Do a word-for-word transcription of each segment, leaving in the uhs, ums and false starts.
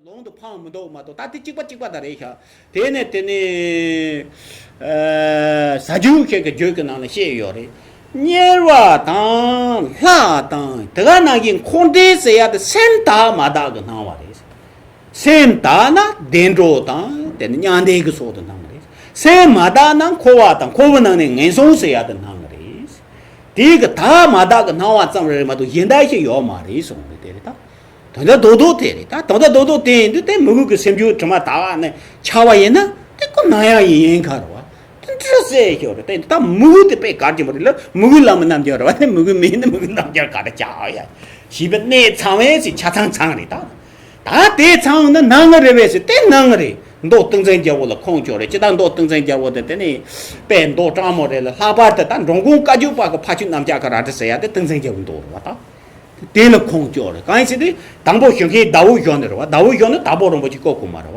ལུང་དུ་འཕངས་མི་འདུག་མ་གཏོགས། ད་དེ་གཅིག་པ་གཅིག་པ་ད་རེད་ཤག་དེ་ནས་དེ་ནས་ཟ་རྒྱུ་ཁྱེད་ཀྱི་རྒྱུད་ཀྱི་ནང་ལ་བཤད་ཡོད་རེད། དམྱལ་བ་དང་ལྷ་དང་དེ་ག་ནང་བཞིན་འཁོར་འདས་ཟེར་ཡ་དེ་སེམས་དག་མ་དག་གི་སྣང་བ་རེད། སེམས་དག་ན་བདེ་འགྲོ་དང་དེ་ནི་མྱང་འདས་ཀྱི་ཚོགས་དུ་སྣང་བ་རེད། སེམས་མ་དག་ན་འཁོར་བ་དང་འཁོར་བའི་ནང་ནས་ངན་སོང་ཟེར་ཡ་དེ་སྣང་བ་རེད། དེ་གི་དག་མ་དག་གི་སྣང་བ་ཙམ་རེད་མ་གཏོགས་གཞན་དག་ཞིག་ཡོད་མ་རེད་གསུངས་རེད། དེ་རེད་ད། དོན་དག་རྡོག་རྡོག་དེ་རེད་ད། དོན་དག་རྡོག་རྡོག་དེ་ཡིན་དུས་དེ་མི་གུ་གི་སེམས་རྒྱུད་དྲི་མ་དག་ནས་ཆགས་པ་ཡིན་ན་དེ་ཀོ་ནང་ཡང་ཡིན་ཡིན་ཁ་རེད་བ། དེ་འདྲ་ཟེར་ཤོག་རེད། དེ་ད་མི་གུ་དེ་དཔེ་གལ་ཆེན་པོ་རེད་ལ། མི་གུ་བླ་མ་རྣམས་ཀྱང་རེད་བ། དེ་མི་གུ་མིན་ནི་མི་གུ་རྣམས་ཀྱང་ག་རེ་ཆགས་ཡ། ཞེས་པའི་གནས་ཚང་བས་ཟེར་ཆ་ཚང་ཚང་རེད་ད། ད་དེ་ཚང་ན་ནང་ང་རེད་བས་ཟེར་དེ་ནང་ང་རེད། མདོ་ཏིང་འཛིན་རྒྱལ་པོ་ལ་ཁོང་ཅོག་རེད། ཅི་ད་མདོ་ཏིང་འཛིན་རྒྱལ་པོ་དེ་དེ་ནི་དཔེ་མདོ་དྲང་མོ་རེད་ལ། ལྷག་པར་དུ་ད་འགྲོ་མགོན་བཀའ་བརྒྱུད་པ་གི་ཕ་ཆུ་རྣམ་གཅག་གི་རལ་གྲི་ཟེར་ཡ་དེ་ཏིང་འཛིན་རྒྱལ་པོ་མདོ་རེད་བ་ད། དེ་ལ་ཁོང་ཅོག་རེད། གང་ཡིན་ཟེར་དུས་དང་པོ་ཞུ་མཁན་ཟླ་བོ་གཞོན་ནི་རེད་བ། ཟླ་བོ་གཞོན་ནི་དྭགས་པོ་རིན་པོ་ཆེ་ཀོ་ཁུ་མ་རེད་བ།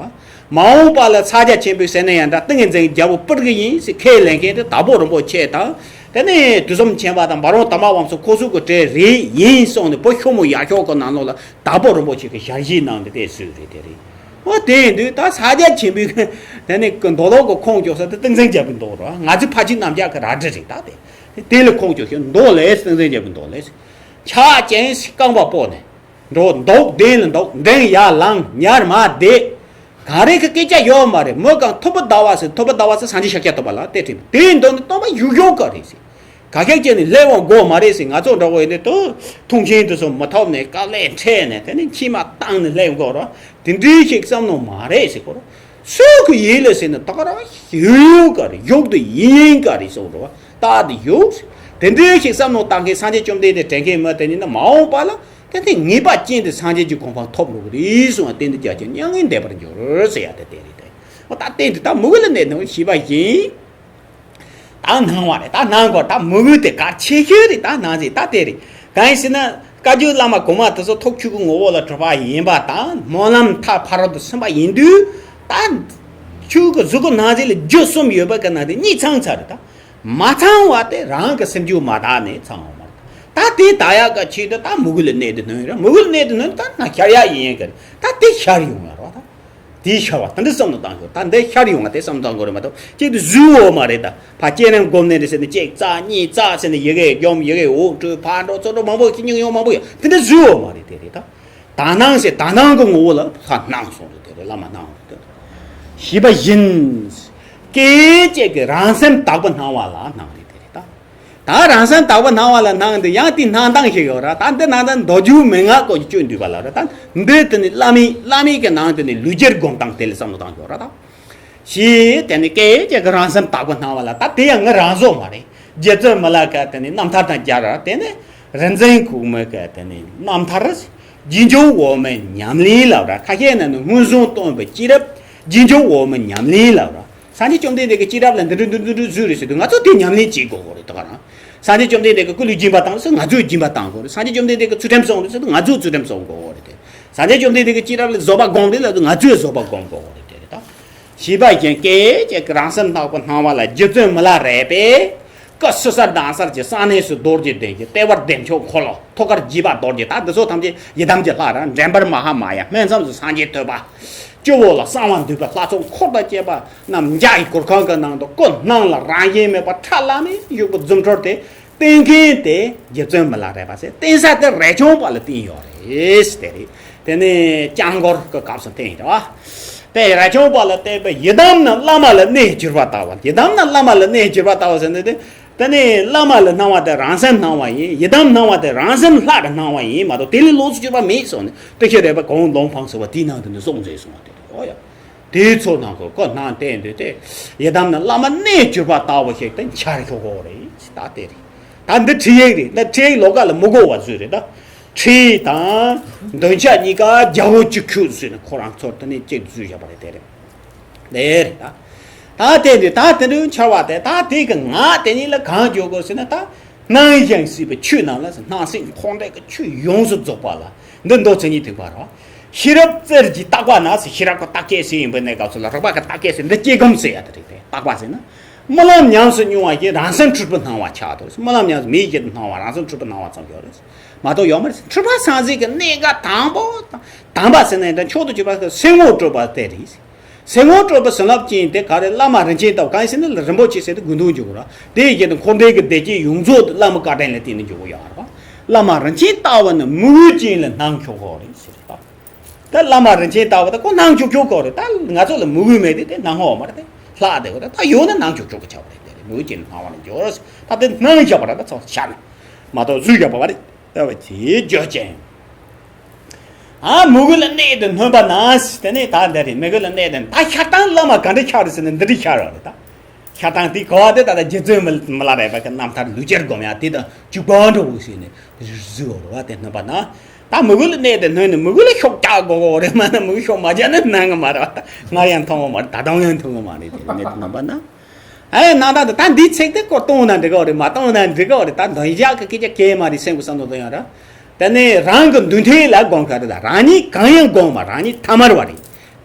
མ་འོངས་པ་ལ་ཕྱག་རྒྱ་ཆེན་པོའི་སེམས་ནི་ཡང་འདྲ་ཏིང་ངེ་འཛིན་རྒྱལ་པོ་སྤུར་གི་ཡིན་ཟེར་ཁས་ལེན་མཁན་དེ་དྭགས་པོ་རིན་པོ་ཆེ་དང་། དེ་ནས་དུས་གསུམ་མཁྱེན་པ་དང་འབར་བ་དར་མ་དབང་སོགས་ཁོ་ཚོ་གི་གྲས་རེད་ཡིན་གསུངས་ནས་བོད་ཤོ་མོ་ཡ་ཤོ་གི་ནང་ལོགས་ལ་དྭགས་པོ་རིན་པོ་ཆེ་གི་ཞལ་བཞེས་གནང་འདི་དེ་སུས་རེད། དེ་རེད། འོ་དེ་ཡིན་དུས་ད་ཕྱག་རྒྱ་ཆེན་པོའི་དེ་ནས་མདོ་ལོག་གི་ཁོང་ཅོག་ས་དེ་ཏིང་འཛིན་རྒྱལ་པོའི་མདོ་རེད་བ། ང་ཚོའི་ཕ་ཆུ་རྣམ་གཅག་གི་རལ་གྲི་རེད་ད། དེ་དེ་ལ་ཁོང་ཅོག་ཞིག་མདོ་ལས་ཏིང་འཛིན་རྒྱལ་པོའི་མདོ་ལས། ཕྱག་ཅན་རྐང་པ་སྤོ་ནས། འགྲོ་འདུག་གདན་ལ་འདུག་གདན་ཡར་ལངས་ཉར་མ་བསྡད། ག་རེ་གི་སྐད་ཆ་ཡོད་མ་རེད། མོ་གང་ཐུབ་པ་ཟླ་བ་ཟེར། ཐུབ་པ་ཟླ་བ་ཟེར་སངས་རྒྱས་ཤཱཀྱ་ཐུབ་པ་ལ་དེ་དྲིས། དེའི་མདུན་དུ་སྟོན་པ་བཞུགས་ཡོད་ག་རེད་ཟེར། ག་ཁེག་ཅན་ནི་སླེབས་འོང་དགོས་མ་རེད་ཟེར། ང་ཚོ་འདྲ་བོ་ཡིན་དུས་ཐུགས་མཁྱེན་དུ་སོང་མ་ཐོབ་ནས་དཀའ་ལས་འཕྲད་ནས་དེ་ནི་མཆིལ་མ་བཏང་ནས་སླེབས་དགོས་ར། དེ་འདྲའི་ཞིག་བསམ་ནོ་མ་རེད་ཟེར་གོ་ར། སུ་གི་ཡིད་ལ་ཟེར་ན་ད་ག་རང་ཡོད་ཡོད་ག་རེད། ཡོད་དུ་ཡིན་ཡིན་ག་རེད་གསུངས་ར་བ། རྟག་ཏུ་ཡོད་ཟེར། དེ་འདྲའི་ཞིག་བསམ་ནོ་བཏང་མཁན་སངས་རྒྱས་བཅོམ་ལྡན་འདས་དྲན་མཁན་མ་དེ་ནི་ན་མ་འོངས་པ་ལ། དེ་ནི་ངེས་པ་ཅན་དུ་སངས་རྒྱས་ཀྱི་གོ་འཕང་ཐོབ་འགྲོ་གི་རེད་གསུངས་པ། རྟེན་འདི་རྒྱ་ཆེན་མྱ་ངན་འདས་པར་འགྱུར་ཟེར་ཡ་དེ་དེ་རེད་དེ། འོ་ད་རྟེན་འདི་ད་མི་གུ་ལ་གནས་ནོ་ཞེས་པ་བཞིན། ད་སྣང་བ་རེད། ད་སྣང་གོ་ད་མི་གུ་དེ་གལ་ཆེ་ཤོས་རེད། ད་སྣང་ཟེར་ད་དེ་རེད། གང་ཡིན་ཟེར་ན་བཀའ་བརྒྱུད་བླ་མ་གོང་མ་དེ་ཚོ་ཐུགས་ཆོས་ཀྱི་ངོ་བོ་ལ་གྲུབ་པ་ཡིན་པ་དང་སྨོན་ལམ་མཐའ་ཕ་རོལ་ཏུ་ཕྱིན་པ་ཡིན་དུས། ད་ཆོས་ཀྱི་གཟུགས་སྐུ་སྣང་ཟེར་ལ་རྒྱུ་གསུམ་ཡོད་པ་གི་ནང་དེ་གཉིས་ཚང་ཚར་རེད་ད། མ་ཚང་བ་དེ་རང་གི་སེམས་རྒྱུད་མ་དག་ནས་ཚང་བ་མ་རེད། ད་དེ་དག་ཡག་གི་ཆེད་དུ་ད་མི་གུ་ལ་གནས་དེ་ནོན་རེད། མི་གུ་ལ་གནས་དེ་ནོན་ད་ན་ཤར་ཡག་ཡིན་ཡང་གི་རེད། ད་དེ་ཤར་ཡོང་ཡ་རོ་ད། དེ་ཤར་བ་ད་འདི་བསམ་བློ་བཏང་དགོས། ད་འདི་ཤར་ཡོང་བ་དེ་བསམ་བློ་བཏང་དགོས་རེད་མ་གཏོགས་གཅིག་ཏུ་བཟོས་འོ་མ་རེད། ད་ཕ་སྐྱེ་རིམ་སྒོམ་ནས་རེད་ཟེར་ནས་གཅིག་བཙག་གཉིས་བཙག་ཟེར་ནས་ཡི་གེ་སྒོམ་ཡི་གེ་འོག་འཁྲུད་ཕར་འགྲོ་ཚུར་འགྲོ་མང་པོ་ཁྱི་ཉིང་ཡོང་མང་པོ་ཡོད། དེ་འདྲ་བཟོས་འོ་མ་རེད། དེ་རེད་ད། དག་སྣང་ཟེར་དག་སྣང་གི་ངོ་བོ་ལ་ལྷ་སྣང་གསུངས་རེད། དེ་རེད། བླ་མ་སྣང་རེད། དེ་རེད། ཞེས་པ་བཞིན། སྐད་ཅིག་གི་རང་སེམས་དག་པ་སྣང་བ་ལ་སྣང་རེད། དེ་རེད་ད། ད་རང་སེམས་དག་པ་སྣང་བ་ལ་སྣང་དེ་ཡང་དེ་སྣང་སྟངས་ཤིག་ཡོད་ར། ད་འདི་སྣང་སྟངས་མདོ་རྒྱུད་མན་ངག་སྐོར་གྱི་བཅུད་འདུས་པ་ལ་ར། ད་འདི་དེ་ནི་བླ་མའི་བླ་མའི་གི་ནང་དེ་ནི་ལུས་འགྱུར་སྒོམ་སྟངས་དེ་ལ་བསམ་བློ་བཏང་ཡོད་ར་ད། ཞེས་དེ་ནི་སྐད་ཅིག་གི་རང་སེམས་དག་པ་སྣང་བ་ལ། ད་དེ་ཡང་ང་རང་བཟོ་མ་རེད། རྗེ་བཙུན་མི་ལ་ཀ་དེ་ནི་རྣམ་ཐར་དང་སྦྱར་ར། དེ་ནི་རིག་འཛིན་གོང་མའི་ཀ་དེ་ནི་རྣམ་ཐར། རྗེས་འཇུག་འོག་མའི་ཉམས་ལེན་ལབ་ར། ཁ་ཤས་ན་ནི་མངོན་སུམ་སྟོན་པའི་སྐྱེས་རབས་རྗེས་འཇུག་འོག་མའི་ཉམས་ལེན་ལབ་ར། སངས་རྒྱས་བཅོམ་ལྡན་འདས་ཀྱི་སྐྱེས་རབས་ལ་འདི་འདྲ་འདི་འདྲ་འདི་འདྲ་བཟོས་རེད་ཟེར་དུས་ང་ཚོ་དེ་ཉམས་ལེན་བྱེད་དགོས་གོ་རེད། ད་ག་རང་སངས་རྒྱས་བཅོམ་ལྡན་འདས་ཀྱི་སྐུ་ལུས་སྦྱིན་པ་བཏང་ཟེར་ང་ཚོས་སྦྱིན་པ་བཏང་དགོས་རེད། སངས་རྒྱས་བཅོམ་ལྡན་འདས་ཀྱི་ཚུལ་ཁྲིམས་སྲུང་རེད་ཟེར་དུས་ང་ཚོས་ཚུལ་ཁྲིམས་སྲུང་དགོས་རེད་དེ། སངས་རྒྱས་བཅོམ་ལྡན་འདས་ཀྱི་སྐྱེས་རབས་ལ་བཟོད་པ་སྒོམ་རེད་ལབ་དུས་ང་ཚོས་བཟོད་པ་སྒོམ་དགོས་རེད་དེ་རེད་ད། ཞེས་པ་བཞིན་སྐད་ཅིག་གི་རང་སེམས་དག་པ་སྣང་བ་ལ། རྗེ་བཙུན་མི་ལ་རས་པས་སྐུ་བསིལ་སར་ལྡང་སར་གྱི་གསང་གནས་སུ་རྡོ་རྗེ་གདན་གྱི་ལྟེ་བར་བདེ་མཆོག་འཁོར་ལོ། ཐུགས་ཀར་དགྱེས་པ་རྡོ་རྗེ། ད་འདི་ཚོ་ཐམས་ཅད་ཡི་དམ་གྱི་ལྷ་ར། འདྲེན་པར་མ་ཧཱ་མ་ཡ། སྨིན་མཚམས་སུ་སངས་རྒྱས་ཐོད་པ། སྤྱི་བོ་ལ་གསང་བ་འདུས་པའི་ལྷ་ཚོགས་འཁོར་དང་བཅས་པ་རྣམས་འཇའ་ཡི་གུར་ཁང་གི་ནང་དུ་སྐུ་སྣང་ལ་རང་བཞིན་མེད་པ་ཁྲ་ལམ་མེ་བཞུགས་པ་རྫུ་འཕྲུལ་དེ། བསྟན་མཁན་དེ་རྗེ་བཙུན་མི་ལ་རས་པ་ཟེར། བསྟན་ས་དེ་རས་ཆུང་པ་ལ་བསྟན་ཡོད་རེད་དེ་རེད། དེ་ནས་སྐྱབས་འགྲོའི་སྐབས་སུ་བསྟན་ཡོད་རེད་བ། དེ་རས་ཆུང་པ་ལ་བསྟན་པའི་ཡི་དམ་ནི་བླ་མ་ལ་གནས་གྱུར་པ་ལྟ་བུ། ཡི་དམ་ནི་བླ་མ་ལ་གནས་གྱུར་པ་ལྟ་བུ་ཟེར་ནས་དེ། དེ་ནས་བླ་མ་ལ་སྣང་བ་དེ་རང་སེམས་སྣང་བ་ཡིན། ཡི་དམ་སྣང་བ་དེ་རང་སེམས་ལྷ་གི་སྣང་བ་ཡིན་མ་གཏོགས་དེ་ལས་ལོགས་སུ་གྱུར་པ་མེད་གསུངས་ནས། དེ་ཤེས་རེད་པ། གོང་ལུང་འཕངས་ཟེར་བ་དེའི་ནང་དུ་ནི་གསུངས་མཛད་གསུངས་པ་དེ་རེད། ཨོ་ཡ། དེའི་ཚོ་ནང་གི་ཀོ་སྣང་བསྟན་དུས་དེ། ཡི་དམ་ནི་བླ་མ་གནས་གྱུར་པ་ལྟ་བུ་ཞིག་ཏུ་འཆར་ཤོག་གོ་རེད། ད་དེ་རེད། ད་འདི་ཁྲིད་ཡིག་རེད། ད་ཁྲིད་ཡིག་ལོགས་ཀ་ལ་མི་གོ་བ་བཟོས་རེད་ད། ཁྲིད་དང་འདོན་ཆ་གཉིས་ཀ་རྒྱ་བོད་གཅིག་ཁུག་བཟོས་ནས་ཁོ་རང་ཚོར་དེ་ནས་གཅིག་བཟོས་བཞག་པ་རེད། དེ་རེད། དེ་རེད་ད། ད་དེ་འདི་ད་དེ་འདྲའི་འཆར་བ་དེ། ད་དེ་གི་ངག་དེ་གཉིས་ལ་གང་བརྗོད་དགོས་ཟེར་ན། ད་སྣང་ཞིང་སྲིད་པའི་ཆོས་རྣམས་ལ་ཟེར། སྣང་སྲིད་འཁོར་འདས་ཀྱི་ཆོས་ཡོངས་སུ་རྫོགས་པ་ལ། འདི་མདོ་མཚན་ཉིད་ཐེག་པ་རེད། ཤེས་རབ་རྩེ་གཅིག་བརྟག་པ་ན་ཟེར། ཤེས་རབ་ཀྱི་བརྟག་དཔྱད་ཟེར་ཡིན་པའི་གནས་སྐབས་སུ་ལ་རིགས་པ་གི་བརྟག་དཔྱད་ཟེར། འདི་དཔྱད་སྒོམ་ཟེར་ཡ་དེ་རེད་དེ། བརྟག་པ་ཟེར་ན། རྨི་ལམ་ཉམས་སུ་མྱོང་བ་ཞིག་རང་སེམས་འཁྲུལ་པའི་སྣང་བ་ཆགས་འདུག་རྨི་ལམ་ཉམས་སུ་མིའི་ཆེད་དུ་སྣང་བ་རང་སེམས་འཁྲུལ་པའི་སྣང་བ་ཙམ་ཡོད་རེད། མ་གཏོགས་ཡོད་མ་རེད། འཁྲུལ་པ་སངས་རྒྱས་ཀྱི་གནས་སྐབས་དང་པོ་དང་དམ་པ་ཟེར་ནས་འདྲ་མཆོག་ཏུ་གྱུར་པ་གསེར་སྔོ་བཀྲུས་པ་དེ་རེད། གསེར་སྔོ་བཀྲུས་པའི་བྱིན་རླབས་ཅན་དེ་ག་རེ། བླ་མ་རིན་ཆེན་ལྟ་བུ། གང་ཡིན་ཟེར་ན་རིན་པོ་ཆེ་ཟེར་དུས་དགོས་འདུན་འཇུག་ར། དེ་ཡི་ཆེད་དུ་འཁོར་འདས་ཀྱི་བདེ་སྐྱིད་ཡོངས་རྫོགས་དེ་བླ་མའི་བཀའ་དྲིན་ལ་བརྟེན་ནས་འཇུག་གི་ཡོད་རེད་པ། བླ་མ་རིན་ཆེན་ལྟ་བུ་ནི་མོས་གུས་ཅན་ལ་སྣང་ཆོག་གི་རེད་ཟེར་པ། ད་བླ་མ་རིན་ཆེན་ལྟ་བུ་ད་ཁོ་སྣང་ཆོག་ཆོག་གི་རེད། ད་ང་ཚོ་ལ་མོས་གུས་མེད་དུས་དེ་སྣང་ངོ་མ་རེད། དེ་ལྷག་བསྡད་གོ། ད་ད་ཡོད་ན་སྣང་ཆོག་ཆོག་གི་ཆགས་པ་རེད། དེ་རེད། མོས་གུས་ཅན་ལ་སྣང་བ་ལ་འཇོག་རེད། ད་དེ་སྣང་བཞག་པ་རེད། ད་ཚོ་ཤ་ནས་མ་གཏོགས་བཟོས་བཞག་པ་མ་རེད། ལྟ་བ་དེའི་བརྗོད་ཅན། ཨ། མོས་གུས་ལ་གནས་ཏེ་སྨོན་པ་ན། དེ་ནས་ད་འདི་རེད། མོས་གུས་ལ་གནས་ཏེ་ད་ཤར་སྟངས་བླ་མ་ག་འདྲ་ཤར་རེད་ཟེར་ན་འདི་འདྲ་ཤར་བ་རེད། ད་ཤར་སྟངས་དེ་གོ་བ་དེ་ད་ལྟ་རྗེ་བཙུན་མི་མི་ལ་རས་པ་གི་རྣམ་ཐར་ལུས་ཅེར་སྒོམ་ཡ་དེ་དང་གཅིག་པ་འདྲ་བོ་ཞིག་ནས་བཟོས་བ་རེད་བ། དེ་སྨོན་པ་ན། ད་མོས་གུས་ལ་གནས་ཏེ་སྨོན་ནས་མོས་གུས་ལ་ཤུགས་རྒྱག་དགོས་གོ་རེད། མ་ན་མོས་གུས་ཤུགས་མ་རྒྱག་ན་སྣང་གི་མ་རེད་བ། ད་སྔར་ཡང་མཐོང་གི་མ་རེད། ད་དུང་ཡང་མཐོང་གི་མ་རེད། དེ་གནས་ཏེ་སྨོན་པ་ན། ཨེ། ནང་ད་ད་འདིའི་ཚིག་དེ་སྐོར་གཏོང་ན་འགྲིག་གི་རེད། མ་གཏོང་ན་འགྲིག་གི་རེད། ད་འདོན་ཡག་གི་སྐད་ཆ་གང་ཡང་མ་རེད། སེམས་ཀྱི་བསམ་བློ་གཏོང་ཡག་རེད། དེ་ནས་རང་གི་མདུན་ཐད་ལ་སྒོམ་ག་རེད། ད་རང་ཉིད་གང་ཡང་སྒོམ་མ། རང་ཉིད་ཐ་མལ་བ་རེད།